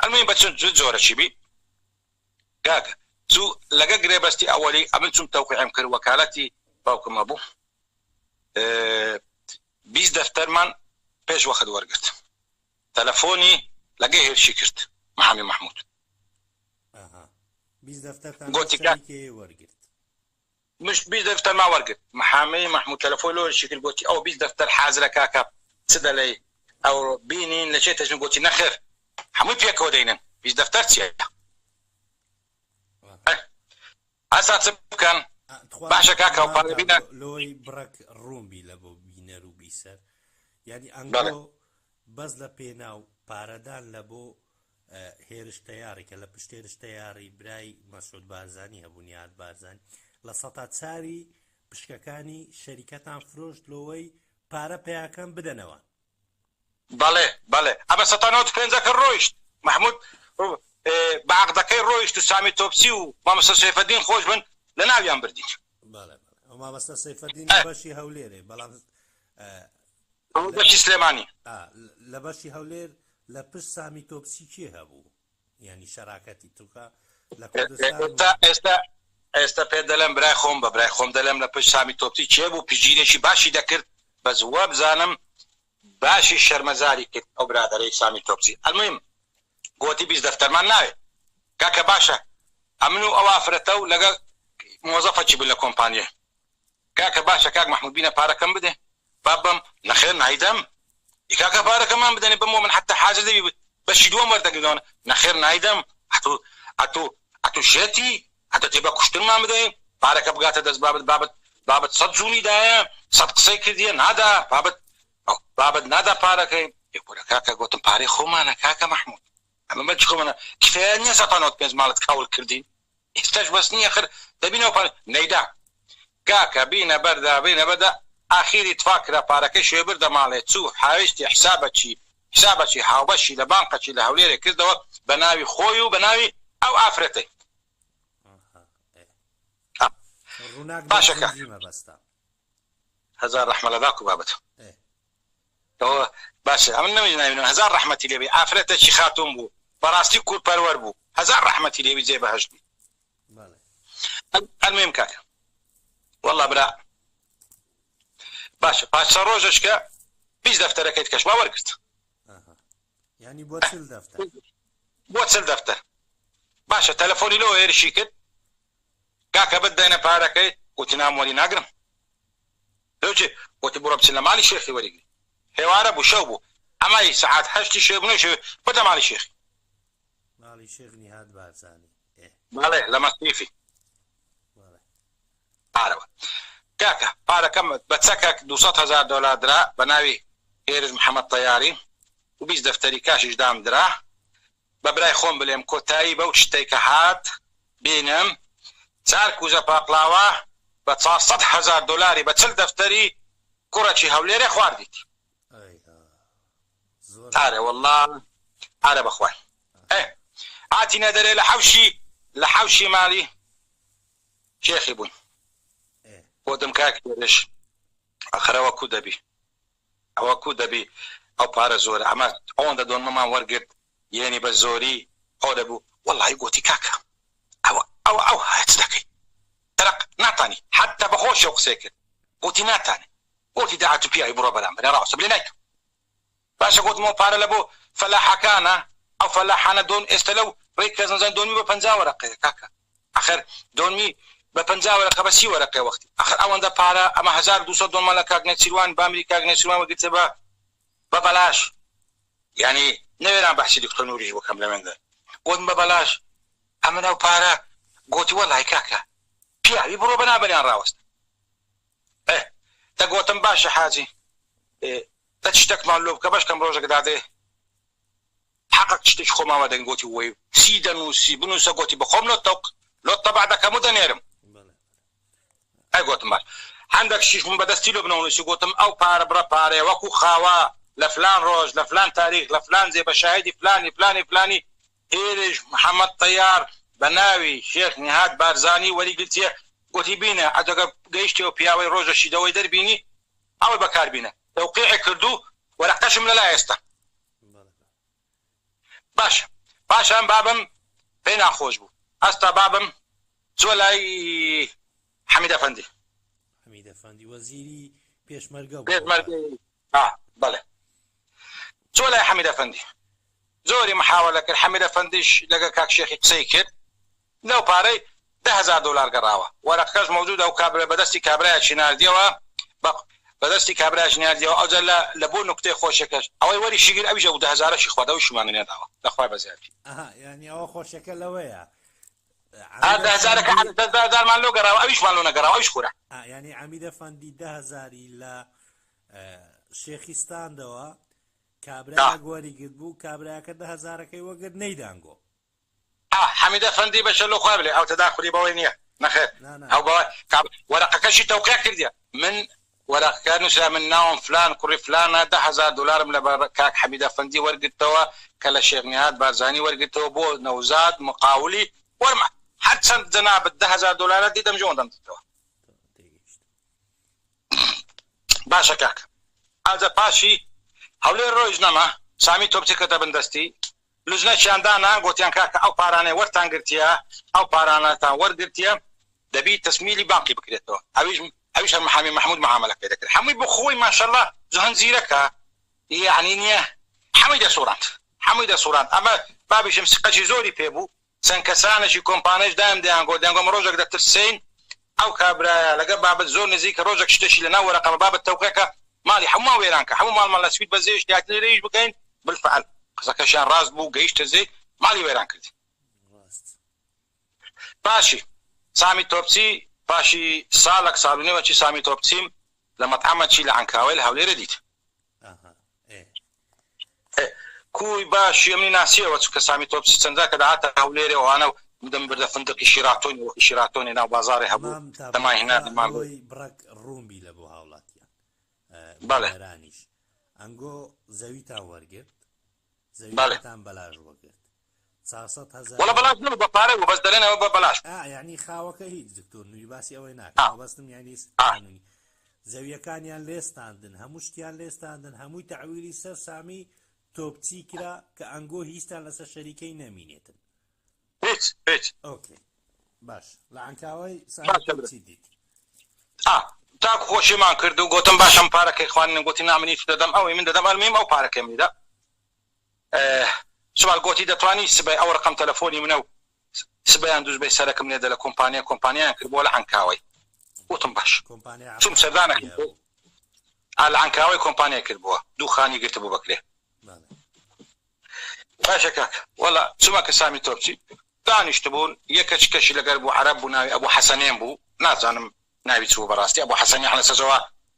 ئەلمین بە چ جۆرە چی بی کاکە چوو لەگە گرێبەستی ئەوەلی ئەمن چوم تەوقیعم کرد وەکالەتی باوکم هەبوو 20 دەفتەرمان پێش وەخت وەرگرت تەلەفۆنی لەگە هێرشی کرد محامی مەحمود گۆتی کاک مش 20 دەفتەرمان وەرگرت محامی مەحمود تەلەفۆن لۆ هێرشی کرد گۆتی ئەو 20 دەفتەر حازرە کاکە چ دەلێی ئەو بینین لە چێ تەژن گۆتی نەخێر هەمووی پێکەوە دەینن 20 دەفتەر چیە ئەسا چ بکەن باشە کاکە ئەو پارە بینە
لۆی بڕەک ڕوون بی لە بۆ بینەر و بیسەر یعنی ئەنگۆ بەس لە پێناو پارەدان لە بۆ هێرش تەیاری کە لە پشت هێرش تەیاری برای مەسعود بارزانی هەبوو نیهاد بارزانی لە سەتا چاری پشکەکانی شەریکەتان فرۆشت لۆوەی پارە پیاکەم بدەنەوە
بەڵێ بەڵێ ئەمە سەتا نەوەت و پێنجەکە ڕۆیشت مەحمود بە عەقدەکەی ڕۆیشت و سامی تۆپچی و مامۆستا سەیفەدین خۆش بن لە ناویان بردین.
بەڵێ بەڵێ ئەو مامۆستا سەیفەدین لە بەشی هەولێرێ بەڵام
بەشی سلێمانی
لە بەشی هەولێر لە پشت سامی تۆپچی کێ هەبوو؟ یانی شەراکەتی چونکە لە کوردستان
ئێستا ئێستا ئێستا پێت دەلێم برای خۆم بە برای خۆم دەلێم لە پشت سامی تۆپچی کێ بوو پشتگیرێکی باشی دەکرد بەس وابزانم باشی شەرمەزاری کرد ئەو برادەرەی سامی تۆپچی المهم گۆتی 20 دەفتەرمان ناوێ کاکە باشە ئەمن و ئەو ئافرەتە و لەگەڵ مۆزەفەکی بوو لە کۆمپانیە کاکە باشە کاک مەحمود بینە پارەکەم بدێ با بم نەخێر نایدەم ئی کاکە پارەکەمان بدەنێ بم من حتی حاضر دەبی بەشی دووەم وەردەگرنەوە نەخێر نایدەم ئەتو ئەتو ئەتو شێتی ئەتە تێ بە کوشتنمان بدەی پارەکە بگاتە دەست بابت بابت بابت سەد جوونی دایە سەد قسەی کردیە نادا بابت بابت نادا پارەکەی ئێ کورە کاکە گۆتم پارەی خۆمانە کاکە مەحمود ئەمە مەرجی خۆمانە کفایە نییە 195 ماڵت کاول کردین ئێستاش بەس نییە خر دەبینەوە پارە نەیدا کاکە بینە بەردا بینە بەردا ئاخیری تفا کرا پارەکەی شوێ بردە ماڵێ چوو حاویشتی حسابەکی حسابەکی هاوبەشی لە بانقەکی لە هەولێرێ کردەوە بە ناوی خۆی و بە ناوی ئەو ئافرەتەی
ڕووناک
باشە کاکە
بەرزنجی مەبەستە.
هەزار ڕەحمە لە باک و بابت. ئەوە باشە ئەمن نەمنی ناوی نەم هەزار ڕەحمەتی لێبی ئافرەتەکی خاتوون بوو بەڕاستی کورد پەروەر بوو هەزار ڕەحمەتی لێبی جێ بەهەشت بی المهم کاکە والله برا باشە پاش چەند ڕۆژەش کە 20 دەفتەرەکەیت کەشما وەرگرت
ینی بۆ چل دەفتەر
بۆ چل دەفتەر باشە تەلەفۆنی لۆ هێرشی کرد کاکە بدەینە پارەکەی وتی نام وەری ناگرم لۆچێ وتی بڕۆ بچن لە ماڵی شێخی وەریگری هێوارە بوو شەو بوو ئەمای سەعات هەشتی شێ بوو شێ بردە ماڵی شێخی
ماڵی شێخ نیهاد بارزانی
ئێ بەڵێ لە مەسریفی
بەڵێ
پارەوە کاکە پارەکەم بە چەکەک 200 هەزار دۆلار درا بە ناوی هێرش محەمەد تەیاری و 20 دەفتەری کاشیش دام درا بە برای خۆم بلێم کۆتایی بەو شتەی کە هات بینم چار کوزە پاقلاوە بە 400 هەزار دۆلاری بە 40 دەفتەری کوڕەکی هەولێرێ خواردیت.
ئەی ها زۆر
ئارە واللە ئارە بەخوای ئێ هاتینە دەرێ لە حەوشی لە حەوشی ماڵی شێخی بووین
ئێ
گۆتم کاک هێرش ئەخر ئەوە کو دەبی ئەوە کو دەبی ئەو پارە زۆرە ئەمە ئەوەندە دۆنمەمان وەرگرت یەنی بە زۆری ئەوە دەبوو وەڵی گۆتی کاکە ئەوە ئەوە ئەو هایە چ دەکەی تەرەق ناتانی حەتتا بە خۆشیەوە قسەی کرد گۆتی ناتانێ گۆتی داعەت و پیاوی بڕۆ بەرامبەرێ ڕاوەستە بلێ نایکەم باشە گۆتم ئەو پارە لە بۆ فەلاحەکانە ئەو فەلاحانە دۆن ئێستە لەو ڕێی کەس نەزان دۆنمی بە 50 وەرەقەیە کاکە ئەخر دۆنمی بە 50 وەرەقە بە 30 وەرەقەیە وەختی ئەخر ئەوەندە پارە ئەمە 1200 دۆنمان لە کاک نێچیروان بامری کاک نێچیروان وەرگرتە بە بە بەلاش یانی نەوێرام بەحسی دکتۆر نوریش بکەم لەوێندە گۆتم بە بەلاش ئەمن ئەو پارە گۆتی وەڵای کاکە پیاوی بڕۆ بەنابەریان ڕاوەستە ئێ دە گۆتم باشە حاجی ئێ دە شتەکمان لۆ بکە بەشکەم ڕۆژەک دادێ حەقەک شتێکی خۆمان وەردەگرین گۆتی وەی چی دەنووسی بنووسە گۆتی بەخۆم لۆ تەوق لۆ تەبع دەکەم و دەنێرم
بەڵێ
ئەی گۆتم باش هەندەک شیش بووم بەدەستی لۆ بنەوە نووسی گۆتم ئەو پارە بڕە پارەیە وەکو خاوە لە فلان ڕۆژ لە فلان تاریخ لە فلان جێ بە شاهیدی فلانی فلانی فلانی هێرش محەمەد تەیار بە ناوی شێخ نیهاد بارزانی وەریگرتیە گۆتی بینە ئەجەگە گەیشتیەوە پیاوەی ڕۆژەشی دەوەی دەربینی ئەوەی بەکار بینە تەوقیعی کردو وەرەقەشم لەلا ئێستا باشە پاشان بابم پێی ناخۆش بوو ئەستا بابم چوە لای حەمید ئەفەندی.
حەمید ئەفەندی وەزیری پێشمەرگە بوو.
پێشمەرگەی بەڵێ چوە لای حەمید ئەفەندی زۆری محاوەلە کرد حەمید ئەفەندیش لەگەڵ کاک شێخی قسەی کرد لەو پارەی 10,000 دۆلار گەڕاوە وەرەقەکەش مەوجودە ئەو کابرا بەدەستی کابرایەکی ناردیەوە بە بەدەستی کابرایەکی ناردیەوە ئەوجا لە لە بۆ نوکتەی خۆشەکەش ئەوەی وەریشی گرت ئەویش ئەو دە هەزارەشی خوارد ئەویشیمانی نەداوە لە خوای بەزیاد بی.
ئەها یانی ئەوە خۆشەکە لەوەیە
ئا
عەمید
دە هەزارەکە
ئەفەندی
دە هەزارمان لۆ گەڕاوە ئەویشمان لۆ نەگەڕاوە ئەویش خورا.
ئا یانی عەمید ئەفەندی دە هەزاری لە شێخی ستاندەوە کابرایەک وەری گرت بوو کابراکە دە هەزارەکەی وەگرت نەیدانگۆ.
ئا حەمید ئەفەندی بەشە لۆ خوا بلێ ئەو تەداخولی بەوەی نیە نەخێر
نا نا.
ئەو بەوە کاب وەرەقەکەشی تەوقیع کردیە من وەرەقەکە نوسرا من ناوم فلان کوڕی فلانە 10,000 دۆلارم لە بە کاک حەمید ئەفەندی وەرگرتەوە کە لە شێخ نیهاد بارزانی وەرگرتەوە بۆ نەوزاد مقاولی وەرم هەرچەند جەنابت 10,000 دۆلارە دیدەم جۆن دەمدیتەوە.
تێگەیشتم.
باشە کاک ئەجە پاشی هەولێر ڕۆیش نەما سامی تۆپچی کەتە بن دەستی. لوجنەکیان دانا گۆتیان کاکە ئەو پارانەی وەرتان گرتیە ئەو پارانەتان وەرگرتیە دەبی تەسمیلی بانقی بکرێتەوە ئەویش ئەویش هەر محامی مەحمود معامەلەکەی دەکرد هەمووی بۆ خۆی ماشەڵا زهن زیرەکە یەعنی نیە هەمووی دەسوڕاند هەمووی دەسوڕاند ئەمە بابیشم سقەکی زۆری پێ بوو چەند کەسانێکی کۆمپانیش دایم دەیانگۆت دەیانگۆت ئەمە ڕۆژێک دەترسێین ئەو کابرایە لەگەڵ بابت زۆر نزیکە ڕۆژێک شتێکی لەناو وەرەقەمە بابت تەوقێکە ماڵی هەموومان وێران کە هەموو ماڵمان لە سوید بەجێهێشت هاتین لێرە ئیش بکەین بالفعل قسەکەشیان ڕاست بوو گەیشتە زێ ماڵی وێران کردین.
ڕاست.
پاشی سامی تۆپچی پاشی ساڵەک ساڵ و نێوەکی سامی تۆپچیم لە مەتعەمەکی لە عەنکاوەی لە هەولێرێ دیت.
ئەها ئێ.
ئێ کوی باشی ئەمنی ناسیەوە چونکە سامی تۆپچی چەند جار کە دەهاتە هەولێرێ ئەوانە و دەم بردە فندقی شیراتۆنی وەکی شیراتۆنی ناو بازاڕێ هەبوو
مام تا
دەمان هینا
تا
دەمان برد.
لۆی بڕەک ڕوون بی لە بۆ هاوڵاتیان
بەڵێ.
بینەرانیش ئەنگۆ زەویتان وەرگرت
بەڵێ.
زەویەکەتان بەلاش وەگرت 400
وەڵا
هەزاری
بەلاش نەبوو بە پارە بوو بەس دەلێن ئەوە بە بەلاش بوو.
ئا یانی خاوەکە هیچ دکتۆر نوری باسی ئەوەی
ئا
ناکەم مەبەستم یانی
ئا.
قانونی زەویەکانیان لێستاندن هەموو شتیان لێستاندن هەمووی تەعویلی سەر سامی تۆپچی کرا کە ئەنگۆ هیچتان لەسەر شەریکەی نەمینێتن.
هیچ هیچ.
ئۆکەی باش لە عەنکاوەی سامی
باشە برا.
تۆپچی دیت.
ئا تاکو خۆشیمان کرد و گۆتم باشە ئەم پارەکەی خوانینم گۆتی نا منی تو دەدەم ئەوی من دەدەم ئەلمیم ئەو پارەکەی منی دا. سوال گۆتی دەتوانی سبەی ئەو ڕقم تەلەفۆنی منە و سبەیان دووسبەی سەرەکم لێدە لە کۆمپانیا کۆمپانیایان کردبووە لە عەنکاوەی وتم باش
کۆمپانیای
چوم
عەقاریان
سەردانەکەم
تیا
کرد
بوو.
ئا لە عەنکاوەی کۆمپانیای کردبووە دوو خانی گرتبوو بەکرێ
بەڵێ.
باشە کاک وەڵا چومە کە سامی تۆپچی دانیشتبوون یەکەچ کەشی لەگەر بوو عەرەب بوو ناوی ئەبوو حەسەنێن بوو نازانم ناوی چ بوو بەڕاستی ئەبو حەسەن یەعنی سەجەوا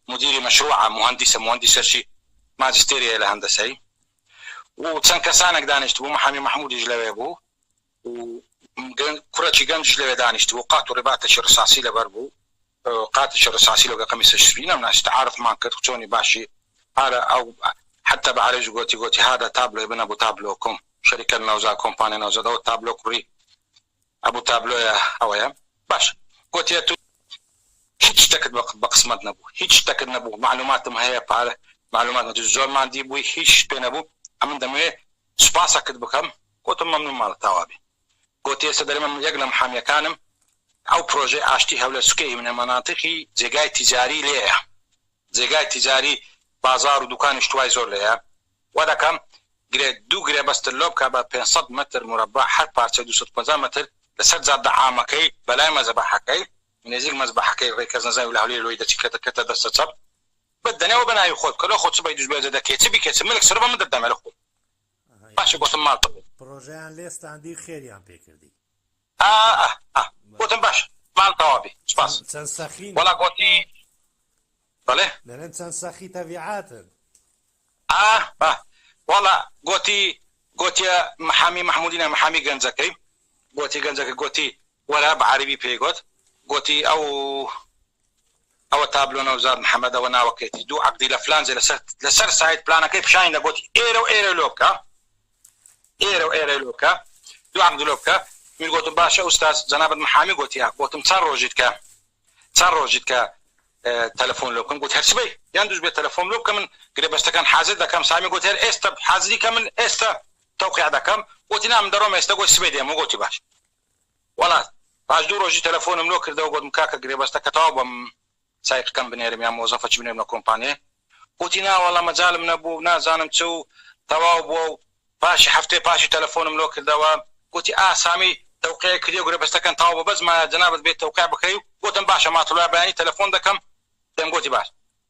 مودیری مەشروعە موهەندیسە موهەندیسەشی ماجستێری هەیە لە هەندەسەی و چەند کەسانێک دانیشتبوو محامی مەحمودیش لەوێ بوو و کوڕێکی گەنجیش لەوێ دانیشتبوو قات و ڕیباتێکی ڕساسی لەبەر بوو قاتێکی ڕساسی لەگە قەمیسە سپی نەمناسی تەعارفمان کرد چۆنی باشی هذا ئەو حتى بە عەرەبیش گۆتی گۆتی هذا تابلۆ ابن ابو تابلۆکم شەریکە نەوزاد کۆمپانیا نەوزاد ئەوە تابلۆ کوڕی ئەبو تابلۆیە ئەوەیە باشە گۆتیە تو هیچ شتەکت بە قسمەت نەبوو هیچ شتەکت نەبوو مەعلوماتم هەیە پارە مەعلومات نەتو زۆر ماندی بووی هیچ پێ نەبوو ئەمن دەمەوێ سوپاسەکت بکەم گۆتم مەمنون ماڵت تاوابێ گۆتی ئێستا دەرێم ئەمن یەک لە محامیەکانم ئەو پرۆژەی ئاشتی هەولێر سوکەی منە مەناتیقی جێگای تیجاری لێیە جێگای تیجاری بازاڕ و دوکانی شتوای زۆر لێیە وا دەکەم گرێ دوو گرێبەستت لۆ بکا بە 500 مەتر مورەبع هەر پارچەی 250 مەتر لەسەر جادە عامەکەی بەلای مەزبەحەکەی نێزیک مەزبەحەکەی ڕێی کەس نەزانوی لە هەولێر لۆی دەچی کەتە کەتە دەستە چەپ بدەنێ بە ناوی خۆت بکە لۆ خۆت سبەی دووس بێجە دەکەی چ بیکەی چ ملک سڕ بە من دەتدەمێ لە خۆم باشە گۆتم ماڵ تەواو.
پڕۆژەیان لێ ستاندی و خێریان پێ کردی.
ئا ئا ئا گۆتم باشە ماڵ تەواو بی سوپاس
چەند سەخین.
وەڵا گۆتی بەڵێ.
دەلێن چەند سەخی تەبیعاتن.
ئا ئا وەڵا گۆتی گۆتیە محامی مەحمودی نا محامی گەنجەکەی گۆتی گەنجەکە گۆتی وەرە بە عەرەبی پێی گۆت گۆتی ئەو ئەوە تابلۆ نەوزاد محەمەد ئەوە ناوەکەیتی دوو عەقدی لە فلان جێ لەسەر لەسەر سایت پلانەکەی پیشانی دە گۆتی ئێرە و ئێرە لۆ بکە ئێرە و ئێرە لۆ بکە دوو عەقد لۆ بکە من گۆتم باشە ئوستاز جەنابت محامی گۆتی ها گۆتم چەند ڕۆژیت کە چەند ڕۆژیت کە تەلەفۆن لۆ بکەم گوت هەر سبەی یان دووس بێ تەلەفۆن لۆ بکە من گرێبەستەکان حازر دەکەم سامی گوت هەر ئێستا حازری کە من ئێستا تەوقیع دەکەم گوتی نا من دەڕۆم ئێستا گوت سبەی دێم گوتی باش وەڵا پاش دوو ڕۆژی تەلەفۆنم لۆ کردەوە گوتم کاکە گرێبەستەکە تەواو بەم سایقەکەم بنێرم یان مۆزەفەکی بنێرم لە کۆمپانیای گوتی نا وەڵا مەجالم نەبوو نازانم چ و تەواو بووە و پاشی هەفتەی پاشی تەلەفۆنم لۆ کردەوە گوتی ئا سامی تەوقیعی کردی و گرێبەستەکەن تەواو بوو بەس مایە جەنابت بێی تەوقیع بکەی و گوتم باشە ماتڵا بەیانی تەلەفۆن دەکەم دێم گوتی باش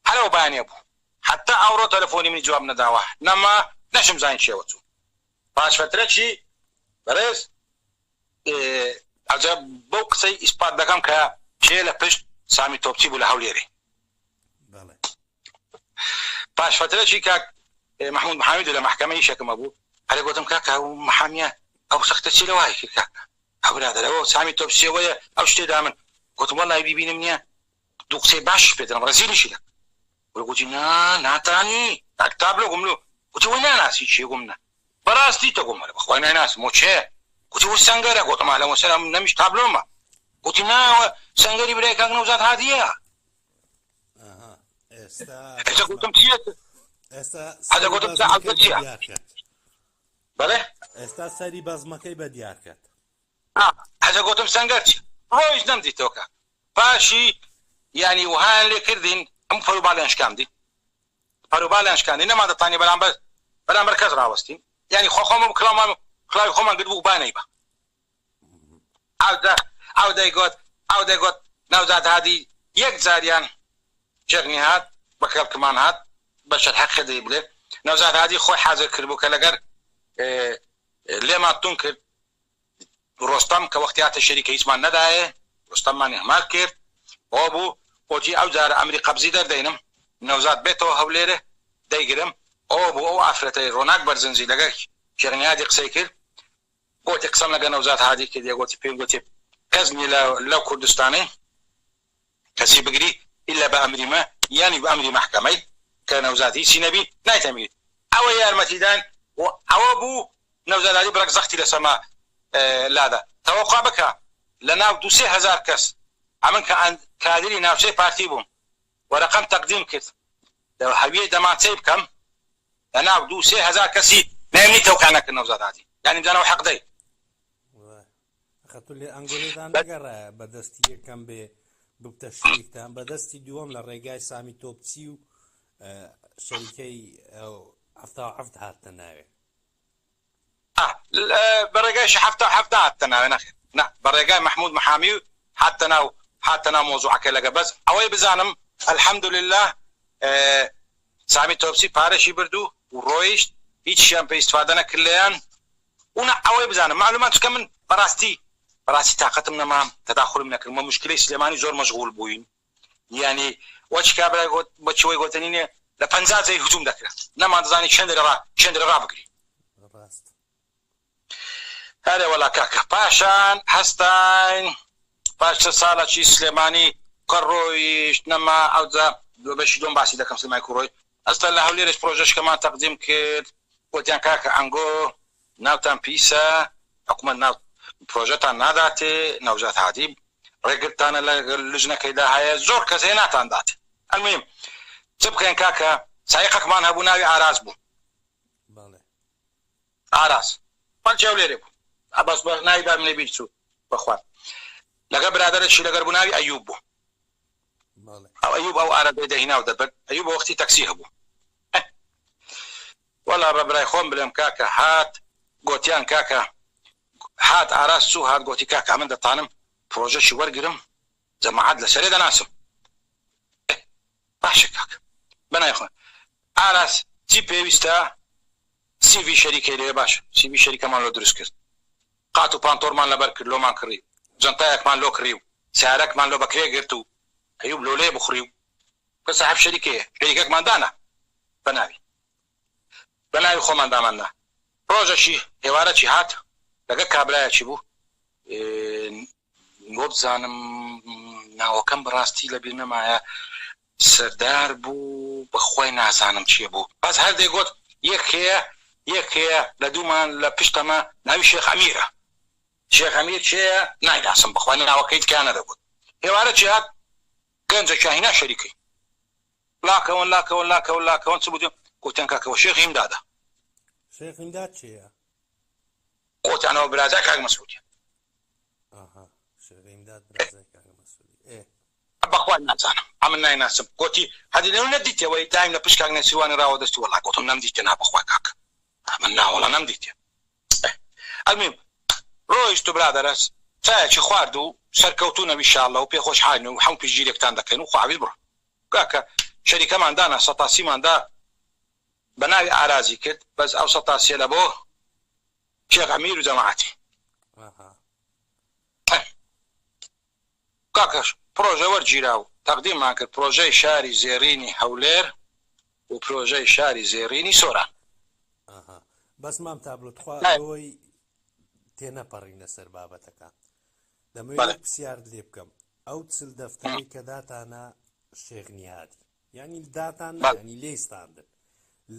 هەر ئەو بەیانیە بوو حەتا ئەوڕۆ تەلەفۆنی منی جواب نەداوە نەما نەشم زانی کێوە چوو پاش فەترەکی بەڕێز ئەجا بەو قسەی ئیسپات دەکەم کە کێ لە پشت سامی تۆپچی بوو لە هەولێرێ.
بەڵێ.
پاش فەترەکی کاک مەحمود محامی لە مەحکەمە ئیشەکم هەبوو هەرێ گۆتم کاکە ئەو محامیە ئەو سەختە چی لە وای کرد کاکە ئەو برادەر ئەوە سامی تۆپچی ئەوەیە ئەو شتێ دا من گۆتم وەڵای بیبینم نییە دوو قسەی باشیش پێ دەڵێم ڕەزیلیشی دەکەم وەرە گۆتی نا ناتانی کاک تابلۆ گوم لۆ گوتی وەی ناناسی کێ گوم نا بەڕاستی تە گوم وەرە بەخوای نایناسم وە کێ گوتی وە سەنگەرە گۆتم ئەهلەن وەسەلام نەمیش تابلۆمە گوتی نا وە سەنگەری برای کاک نەوزاد هادیە
ئەها ئێستا
ئێستا گوتم چیە
ئێستا
ئەجا
سەری
گوتم چ
بەزمەکەی
عەزە چیە
بەدیار کەت
بەڵێ.
ئێستا سەری بەزمەکەی بە دیار کەت.
ئەجە گۆتم سەنگەر چی؟ ڕۆیشت نەمدیتەوە کاک. پاشی یانی وەهایان لێ کردین هەموو پەروباڵیان شکاندین. پەروباڵیان شکاندین نەمان دەتانی بەرامبەر بەرامبەر کەس ڕاوەستین. یانی خۆ خۆمان کڵاومان کڵاوی خۆمان گرت بوو با نەیبا. ئەوجا ئەو دەیگۆت ئەو دەیگۆت نەوزاد هادی یەک جاریان شێخ نیهاد بە کەڵکمان هات بەشەر حەقی دەی بڵێ نەوزاد هادی خۆی حازر کردبوو کە لەگەر لێمان تون کرد ڕۆستەم کە وەختی هاتە شەریکە هیچمان نەدایێ ڕۆستەممان ئیهمال کرد ئەوە بوو گۆتی ئەو جارە ئەمری قەبزی دەردەینم نەوزاد بێتەوە هەولێرێ دەیگرم ئەوە بوو ئەو ئافرەتەی ڕۆناک بەرزنجی لەگەر شێخ نیهادی قسەی کرد گۆتی قسەم لەگەر نەوزاد هادی کردیە گۆتی پێم گۆتی کەس نیە لە لەو کوردستانەی کەسی بگری ئیلا بە ئەمری مە یانی بە ئەمری مەحکەمەی کە نەوزاد هیچی نەبی نایتەمگری ئەوە یارمەتی داین و ئەوە بوو نەوزاد هادی بڕەک زەختی لەسەر مە لادا تەوەقع بکە لە ناو دوو سێ هەزار کەس ئەمن کە کادری ناوچەی پارتی بووم وەرەقەم تەقدیم کرد لە هەویەی دەمانچەی بکەم لە ناو دوو سێ هەزار کەسی نەیەمنی تەوقع نەکرد نەوزاد هادی یانی بزانەوە حەق دەی.
وای ئەخە تو لێ ئەنگۆلێدان نەگەڕایە بە دەستی یەکەم بێ ببتە شریکتان بە دەستی دووەم لە ڕێگای سامی تۆپچی و شەریکەی 77 هاتنە ناوێ.
بە ڕێگای 77 هاتتە ناوێ نەخێر نا بە ڕێگای مەحمود محامی هاتتە ناو هاتتە ناو مەوزوعەکە لەگە بەس ئەوەی بزانم الحمدللە سامی تۆپچی پارەشی برد و ڕۆیشت هیچیان پێ ئیستفادە نەکرد لێیان و نا ئەوەی بزانم مەعلومات چونکە من بەڕاستی بەڕاستی تاقەتم نەما تەداخولم نەکرد وە موشکیلەی سلێمانی زۆر مەشغول بووین یانی وەچ کابرای گۆت بەچی وەی گۆتەنی نێ لە 50 جێی هجوم دەکرا نەماندەزانی چێندرە ڕا چێندرە ڕابگری
ڕاست.
ئەرێ وەڵا کاکە پاشان هەستاین پاش چەند ساڵەکی سلێمانی کە ڕۆیشت نەما ئەوجا بەشی دووەم باسی دەکەم سلێمانی کو ڕۆی ئەستا لە هەولێرش پرۆژەشکەمان تەقدیم کرد گۆتیان کاکە ئەنگۆ ناوتان پیسە حکومەت ناو پرۆژەتان ناداتێ نەوزاد هادی ڕێگرتانە لە لجنەکەیدا هەیە زۆر کەس هەیە ناتان داتێ المهم چ بکەین کاکە سایقەکمان هەبوو ناوی ئاراس بوو
بەڵێ
ئاراس خەڵکی هەولێرێ بوو بەس بە ناوی بابم لە بیر چوو بەخوا لەگەڵ برادەرێکی لەگەر بوو ناوی ئەیوب بوو ئەو ئەیوب ئەو ئارەزەی دەهینا و دەبرد ئەیوب وەختی تەکسی هەبوو وەڵا بە برای خۆم بلێم کاکە هات گۆتیان کاکە هات ئاراس چوو هات گۆتی کاکە ئەمن دەتانم پرۆژەکی وەرگرم جەماعەت لەسەرێ دەناسم باشە کاکە بەناوی خۆ ئاراس چی پێویستە سیڤی شەریکەی لەوێ باشە سیڤی شەریکەمان لۆ دروست کرد قات و پانتۆرمان لەبەر کرد لۆمان کڕی و جەنتایەکمان لۆ کڕی و سەیارەکمان لۆ بەکرێ گرت و ئەیوب لۆ لێ بخوڕی و کە ساحێب شەریکەیە شەریکەکمان دانا بەناوی بەناوی خۆمان دامان نا ڕۆژەکی ئێوارەکی هات لەگەڵ کابرایەکی بوو وەبزانم ناوەکەم بەڕاستی لەبیر نەمایە سەردار بوو بەخوای نازانم کێ بوو بەس هەر دەیگۆت یەک هەیە یەک هەیە لە دوومان لە پشتەمە ناوی شێخ ئەمیرە شێخ ئەمیر کێیە نایناسم بەخوای ناوەکەی تکایە نەدەگوت ئێوارە چی هات گەنجەکیان هینا شەریکەی لاکەون لاکەون لاکەون لاکەون چ بوو گوتیان کاکەوە شێخ ئیمدادە
شێخ ئیمداد کێیە؟
گوتیانەوە برازای کاک مەسعودیە.
ئاها شێخ ئیمداد برازای کاک مەسعودی ئێ.
بەخوا نازانم ئەمن نایناسم گۆتی هەدی لەو نەدیتێ وەی دایم لە پشت کاک نێچیروانی ڕاوە دەستی وەڵا گۆتم نەمدیتێ نا بەخوا کاک ئەمن نا وەڵا نەمدیتێ ئێ ئەلمیم ڕۆیشت و برادەرە چایەکی خوارد و سەرکەوتوو نەبی شاڵڵە و پێ خۆشحالین و هەموو پشتگیریەکتان دەکەین و خواحافیز بڕۆن کاکە شەریکەمان دانا سەتاسیمان دا بە ناوی ئارازی کرد بەس ئەو سەتاسیە لە بۆ شێخ ئەمیر و جەماعەتی. کاکە پرۆژە وەرگیرا و تەقدیممان کرد پرۆژەی شاری زێڕینی هەولێر و پرۆژەی شاری زێڕینی سۆران.
ئەها بەس مام تابلۆ تخوا لۆی تێنەپەڕین لەسەر بابەتەکە دەمەوێت یەک پرسیارت لێ بکەم ئەو 40 دەفتەرەی کە داتانە شێخ نیهادی یانی داتان نا یانی لێی ستاندن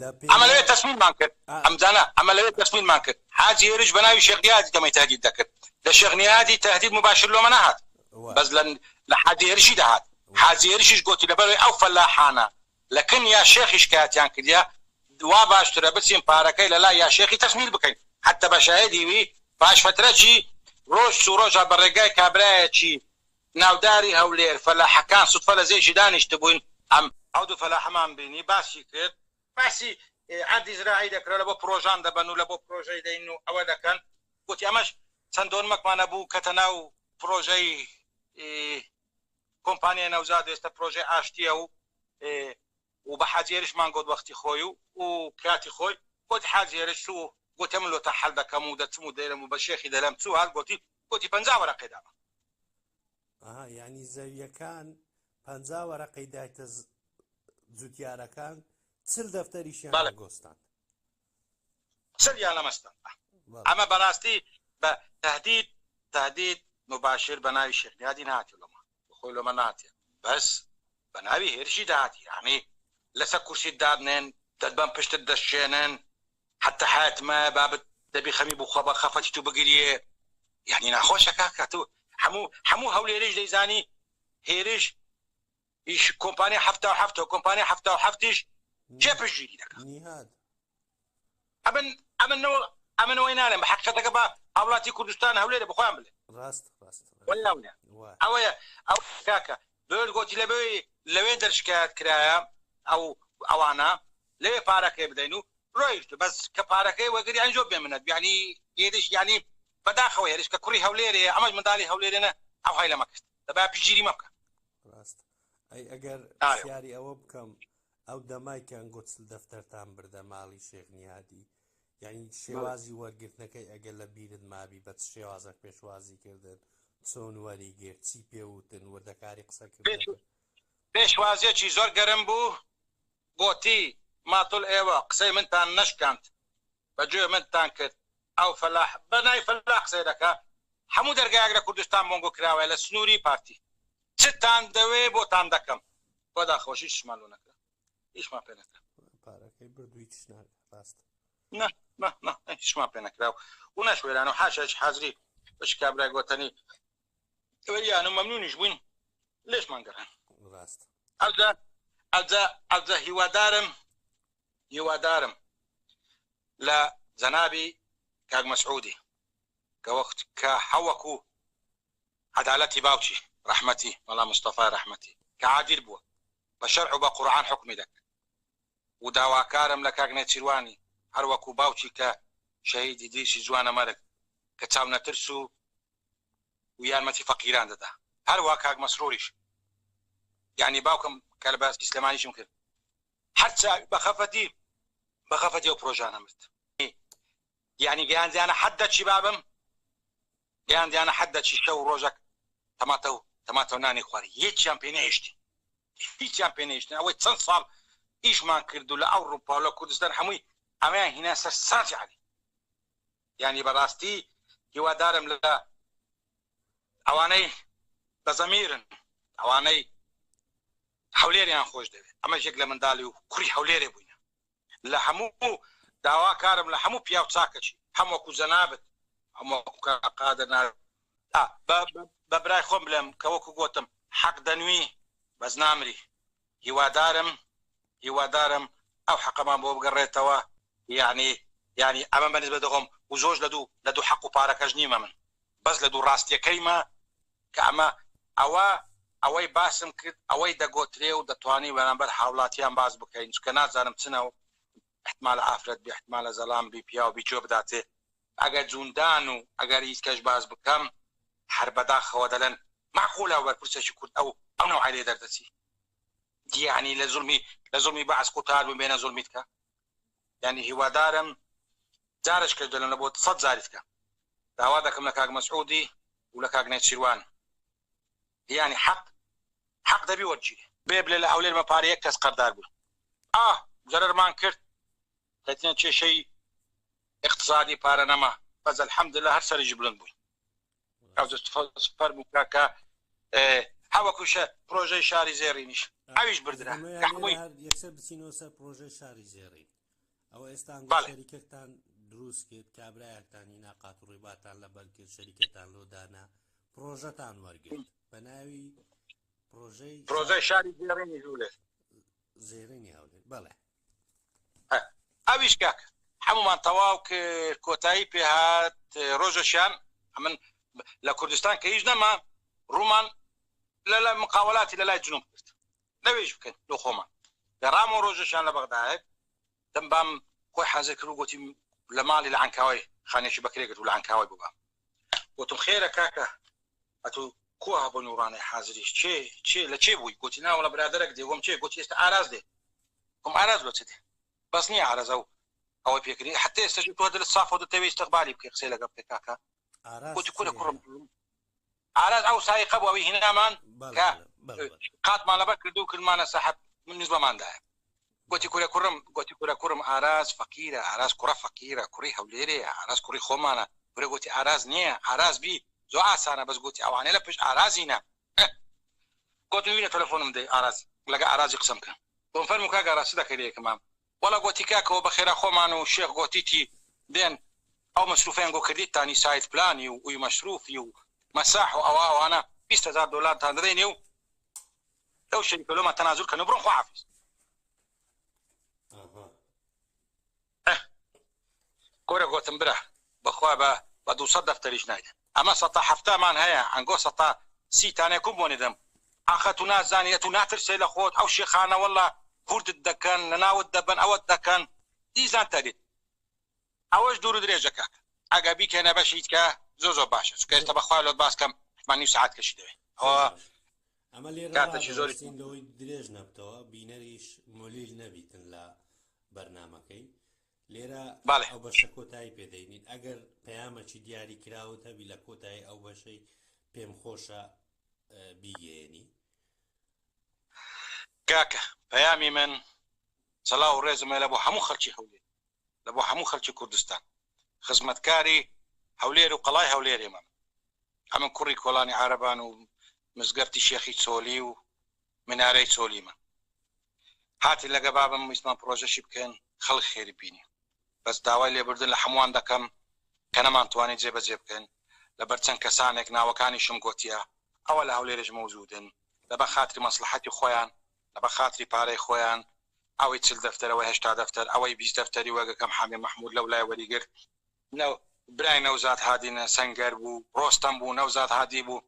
لە
ئەمە لەوێ تەسمیلمان کرد ئەمزانە ئەمە لەوێ تەسمیلمان کرد حاجی هێرش بە ناوی شێخ نیهادی دەمەی تهدید دەکرد لە شێخ نیهادی تهدید مباشر لۆمە نەهات بەس لە لە حاجی هێرشی دەهات حاجی هێرشیش گۆتی لەبەرەوەی ئەو فەلاحانە لە کن یا شێخی شکایەتیان کردیە وا باشترە بچین پارەکەی لە لای یا شێخی تەسمیل بکەین. حەتە بە شاهێدی وی پاش فەترەکی ڕۆژ چوو ڕۆژ هات بە ڕێگای کابرایەکی ناوداری هەولێر فەلاحەکان سوتفە لە زێکی دانیشتبووین ئەم ئەو دوو فەلاحەمان بینی باسی کرد باسی عەردی زراعی دەکرا لە بۆ پڕۆژان دەبەن و لە بۆ پڕۆژەی دەین و ئەوە دەکەن گوتی ئەمەش چەند دۆنمەکمان هەبوو کەتە ناو پڕۆژەی کۆمپانیای نەوزاد و ئێستا پڕۆژەی ئاشتیە و و بە حاجی هێرشمان گۆت وەختی خۆی و و کاتی خۆی گۆتی حاجی هێرش چوو گۆتی ئەمن لۆتە حەل دەکەم و دەچم و دێرم و بە شێخی دەلێم چوو هات گۆتی گۆتی 50 وەرەقەی دامە.
ئەها یانی زەویەکان 50 وەرەقەی دایتە جوتیارەکان 40 دەفتەریشیان
بەڵێ.
گۆستاند.
چلیان لەمەستان ئەمە بەڕاستی بە تهدید تهدید مباشر بە ناوی شێخ نیادی نهاتیە لۆمە خۆی لۆمە ناتێ بەس بە ناوی هێرشی داهاتی یانی لەسەر کورسیت دادنێن دەتبەن پشتت دەشکێنن حتی حیات مایە بابت دەبی خەمی بخوا بە خەفەتی تو بگریێ یانی ناخۆشە کاکە تو هەموو هەموو هەولێریش دەیزانی هێرش ئیش کۆمپانیا 77 کۆمپانیا 77یش کێ پشتگیری دەکا؟
نیهاد.
ئەمن ئەمن نەوە ئەمن ئەوەی نالێم بە حەقیقەتەکە بە هاوڵاتی کوردستان هەولێرە بە خۆیان بلێن.
ڕاست ڕاست
وەلا ونە ئەوەیە ئەو کاکە بۆیە گۆتی لە بۆی لەوێ دەر شکایەت کرایە ئەو ئەوانە لەوێ پارەکەی بدەین و ڕۆیشت بەس کە پارەکەی وەگری یانی زۆر بێ منەت یانی هێرش یانی بەداخەوە هێرش کە کوڕی هەولێرەیە ئەمەش منداڵی هەولێرێنە ئەو های لەمە کرد دەبا پشتگیری مە بکە.
ڕاست ئەی ئەگەر پرسیاری ئەوە بکەم ئەو دەمای کە ئەنگۆ 40 دەفتەرتان بردە ماڵی شێخ نیهادی یعنی شێوازی وەرگرتنەکەی ئەگەر لە بیرت مابی بە چ شێوازێک پێشوازی کردن چۆن وەری گرت چی پێوتن وردەکاری قسەکردن
پێشوازیەکی زۆر گەرم بوو گۆتی ماتول ئێوە قسەی منتان نەشکاند بە گوێ منتان کرد ئەو فەلاح بە ناوی فەلاح قسەی دەکا هەموو دەرگایەک لە کوردستان بۆنگۆ کراوەیە لە سنووری پارتی چتان دەوێ بۆتان دەکەم بەداخەوەش هیچمان لۆ نەکرا هیچمان پێ نەکرا
پارەکەی برد و هیچ ناکرا ڕاست
نا نا نا هیچمان پێ نەکرا و نەشوێران و حاشاش حازری بەش کابرای گۆتەنی وەریان و مەمنونیش بووین لێشمان گەڕان
ڕاست
ئەوجا ئەوجا ئەوجا هیوادارم هیوادارم لە جەنابی کاک مەسعودی کە وەخت کە حەوەکو عەدالەتی باوکی ڕەحمەتی مەلا مستەفای ڕەحمەتی کە عادیل بووە بە شەرع و بە قورعان حوکمی دەکرد و داواکارم لە کاک نێچیروانی هەر وەکو باوکی کە شەهید ئیدریسی جوانەمەرگ کە چاونەترس و و یارمەتی فەقیران دەدا هەروا کاک مەسروریش یانی باوکم کە لە باسی سلێمانیشم کرد هەر چاوی بە خەفەتی بە خەفەتی ئەو پرۆژانە مرد یانی گەیاندیانە حەدەکی بابم گەیاندیانە حەدەکی شەو ڕۆژەک تەماتە و تەماتە و نانی خوارد یەکیان پێ نەهێشتین هیچیان پێ نەهێشتین ئەوەی چەند ساڵ ئیشمان کرد و لە ئەوڕوپا و لە کوردستان هەمووی ئەمەیان هینا سەر ساجی عەلی یانی بەڕاستی هیوادارم لە ئەوانەی بە زەمیرن ئەوانەی هەولێریان خۆش دەوێت ئەمەش یەک لە منداڵی و کوڕی هەولێرێ بووینە لە هەموو داوا کارم لە هەموو پیاو چاکەکی هەم وەکو جەنابت هەم وەکو کاک قادر نا بە بە برای خۆم بلێم کە وەکو گۆتم حەق دەنوی بەس نامری هیوادارم هیوادارم ئەو حەقەمان بۆ بگەڕێتەوە یانی یانی ئەمە بە نسبەت خۆم و زۆش لە دوو لە دوو حەق و پارەکەش نیمە من بەس لە دوو ڕاستیەکەیمە کە ئەمە ئەوە ئەوەی باسم کرد ئەوەی دەگۆترێ و دەتوانی بەرامبەر هاوڵاتیان باس بکەین چونکە نازانم چنە و احتمالە ئافرەت بی احتمالە زەلام بی پیاو بی گوێ بداتێ ئەگەر جوندان و ئەگەر هیچ کەش باس بکەم هەر بەداخەوە دەلێن مەعقولە بەرپرسێکی کورد ئەو ئەو نەوعەی لێ دەردەچی یەعنی لە زوڵمی لە زوڵمی بەعس قوتار بووین بێنە زوڵمی تکا یانی هیوادارم جارش کەش دەلێم لە بۆ سەد جاری تکا داوا دەکەم لە کاک مەسعودی و لە کاک نێچیروان یانی حەق حەق دەبی وەرگیرێ. بێ بلێ لە هەولێر مە پارە یەک کەس قەردار بوو ئاه زەرەرمان کرد کەتینە کێشەی ئیقتسادی پارە نەما بەس الحمدللە هەر سەرنج بلند بووین ئەوجە فەرموو کاکە هەوەکوشە پرۆژەی شاری زێڕینیش ئەویش بردرا کە هەمووی
یەکسەر بچینەوە سەر پرۆژەی شاری زێڕین ئەوە ئێستا شەریکەکتان دروست کرد کابرایەکتان هینا قات و ڕیباتان لەبەر کرد شەریکەتان لۆ دانا پرۆژەتان وەرگرت بە ناوی پرۆژەی
پرۆژەی شاری زێڕینی هەولێر
زێڕینی هەولێر بەڵێ
ئەویش کاک. هەموومان تەواو کرد کۆتایی پێ هات ڕۆژەشیان ئەمن لە کوردستان کە هیچ نەما ڕوومان لە لە مقاولاتی لە لای جنوب کرد لەوێش بکەن لۆ خۆمان گەڕامەوە ڕۆژەشیان لە بەغدایەک دەم بام خۆی حازر کرد و گوتی لە ماڵی لە عەنکاوەی خانێکی بەکرێ گرت و لە عەنکاوەی بوو گوتم خێرە کاکە ئەتو کوا بۆ نوڕانەی حازریش چێ چێ لە چێ بووی گوتی ناوەڵە برادەرەک دێ گۆم چێ گوتی ئێستا ئاراز دێ گوم ئاراز لۆ چ دێ بەس نییە ئاراز ئەو ئەوەی پێکردی حتی ئێستاش تۆ دلت سافە و دەتەوێ ئیستقبالی بکەی قسەی لەگەڵ بکەی کاکە
ئاراز
گوتی کورە
کێیە؟
کوڕم ئاراز ئەو سایقە بوو ئەوی هینامان
بەڵێ
کە
بەڵێ بەڵێ بەڵێ.
قاتمان لەبەر کرد و کردمانە سەحەب نزبەماندایە گوتی
بەڵێ.
کورە کوڕم گوتی کورە کوڕم ئاراز فەقیرە ئاراز کوڕە فەقیرە کوڕی هەولێرەیە ئاراز کوڕی خۆمانە کورە گوتی ئاراز نییە ئاراز بی زۆر ئاسانە بەس گوتی ئەوانەی لە پشت ئارازینە گوتم وینە تەلەفۆنم دەی ئاراز لەگە ئارازی قسەم کە گۆم فەرموو کاک ئاراز چ دەکەی لە یەکەمام وەڵا گۆتی کاکەوە بەخێرا خۆمان و شێخ گۆتیتی دێن ئەو مەسروفەیان گۆ کردیتتانی سایت پلانی و ئوی مەسروفی و مەساح و ئەوە ئەوانە 20 هەزار دۆلارتان دەدەینێ و لەو شەریکە لۆمان تەنازول کەن و بڕۆن خواحافیز.
ئەها.
ئه کورە گۆتم برا بەخوا بە بە 200 دەفتەریش نایدەن ئەمە سەتا حەفتامان هەیە ئەنگۆ سەتا سی تانێ کوم بۆ نێدەم ئاخە تو نازانی ئەتو ناترسێ لە خۆت ئەو شێخانە وەڵا کوردت دەکەن لەناوت دەبەن ئەوەت دەکەن دیسان تەریت ئەوەش دوور و درێژە کاکە ئەگە بیکەنە بەشی تکە زۆر زۆر باشە چونکە ئێستا بەخوا لۆت باس کەم حتمان نیو سەعات کەشی دەوێ
زۆر
ئەوە
باش ئەمە لێرە
کاتێکی زۆری
ڕادەوەستین لەوەی درێژ نەبتەوە بینەریش مۆلیل نەبیتن لە بەرنمەکەی لێرە
بەڵێ.
ئەو بەشە کۆتایی پێدەینین ئەگەر پەیامەکی دیاری کراوت هەبی لە کۆتایی ئەو بەشەی پێم خۆشە بیگەیەنی.
کاکە پەیامی من سەلاو و ڕێزم هەیە لە بۆ هەموو خەلکی هەولێر لە بۆ هەموو خەلکی کوردستان خزمەتکاری هەولێر و قەڵای هەولێرێ من ئەمن کوڕی کۆڵانی عارەبان و مزگەفتی شێخی چۆلی و منارەی چۆلیمە هاتین لەگە بابم ویستمان پڕۆژەشی بکەن خەڵک خێری بینی بەس داوای لێبوردن لە حەموان دەکەم کە نەمان توانی جێ بەجێ بکەن لەبەر چەند کەسانێک ناوەکانیشم گۆتیە ئەوە لە هەولێرش مەوجودن لەبە خاتری مەسڵەحەتی خۆیان لەبە خاتری پارەی خۆیان ئەوەی 40 دەفتەر ئەوەی 80 دەفتەر ئەوەی 20 دەفتەری وەگەکەم حامی مەحمود لەو لای وەریگرت نەو برای نەوزاد هادی نە سەنگەر بوو ڕۆستەم بوو نەوزاد هادی بوو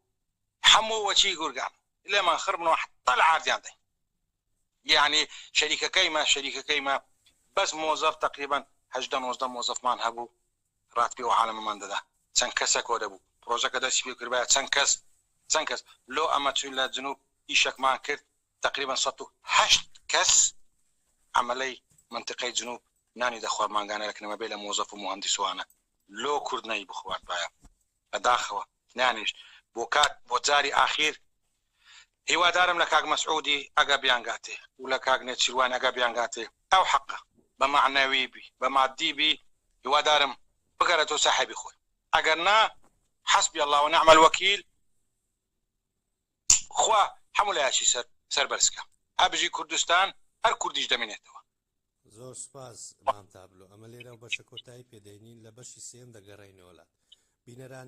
حەموو وەچی گورگان لێمان خڕ بنەوە حتا لە عاردیان دەین یەعنی شەریکەکەیمە شەریکەکەیمە بەس مۆزەف تەقریبەن 18 19 مۆزەفمان هەبوو ڕاتبی ئەو عالەمەمان دەدا چەند کەسەک وەرەبوو پڕۆژەکە دەستی پێ کردبایە چەند کەس چەند کەس لۆ ئەمە چوین لە جنوب ئیشەکمان کرد تەقریبەن 108 کەس عەمەلەی مەنتیقەی جنوب نانی دەخوارد مانگانە لە کنەمە بێ لە مۆزەف و موهەندیس وانە لۆ کورد نەی بخواردبایە بەداخەوە نانیشت بۆ کات بۆ جاری ئاخیر هیوادارم لە کاک مەسعودی ئەگە بیانگاتێ و لە کاک نێچیروان ئەگە بیانگاتێ ئەو حەقە بە مەعنەوی بی بە مادی بی هیوادارم بگەرێتەوە ساحێبی خۆی ئەگەر نا حسبی اللە ونعم الوکیل خوا هەموو لایەکی سەر سەربەرز کا هەبژی کوردستان هەر کوردیش دەمینێتەوە.
زۆر سوپاس مام تابلۆ ئەمە لێرە و بەشە کۆتایی پێدەینین لە بەشی سێم دەگەڕێینەوە لات بینەرانی.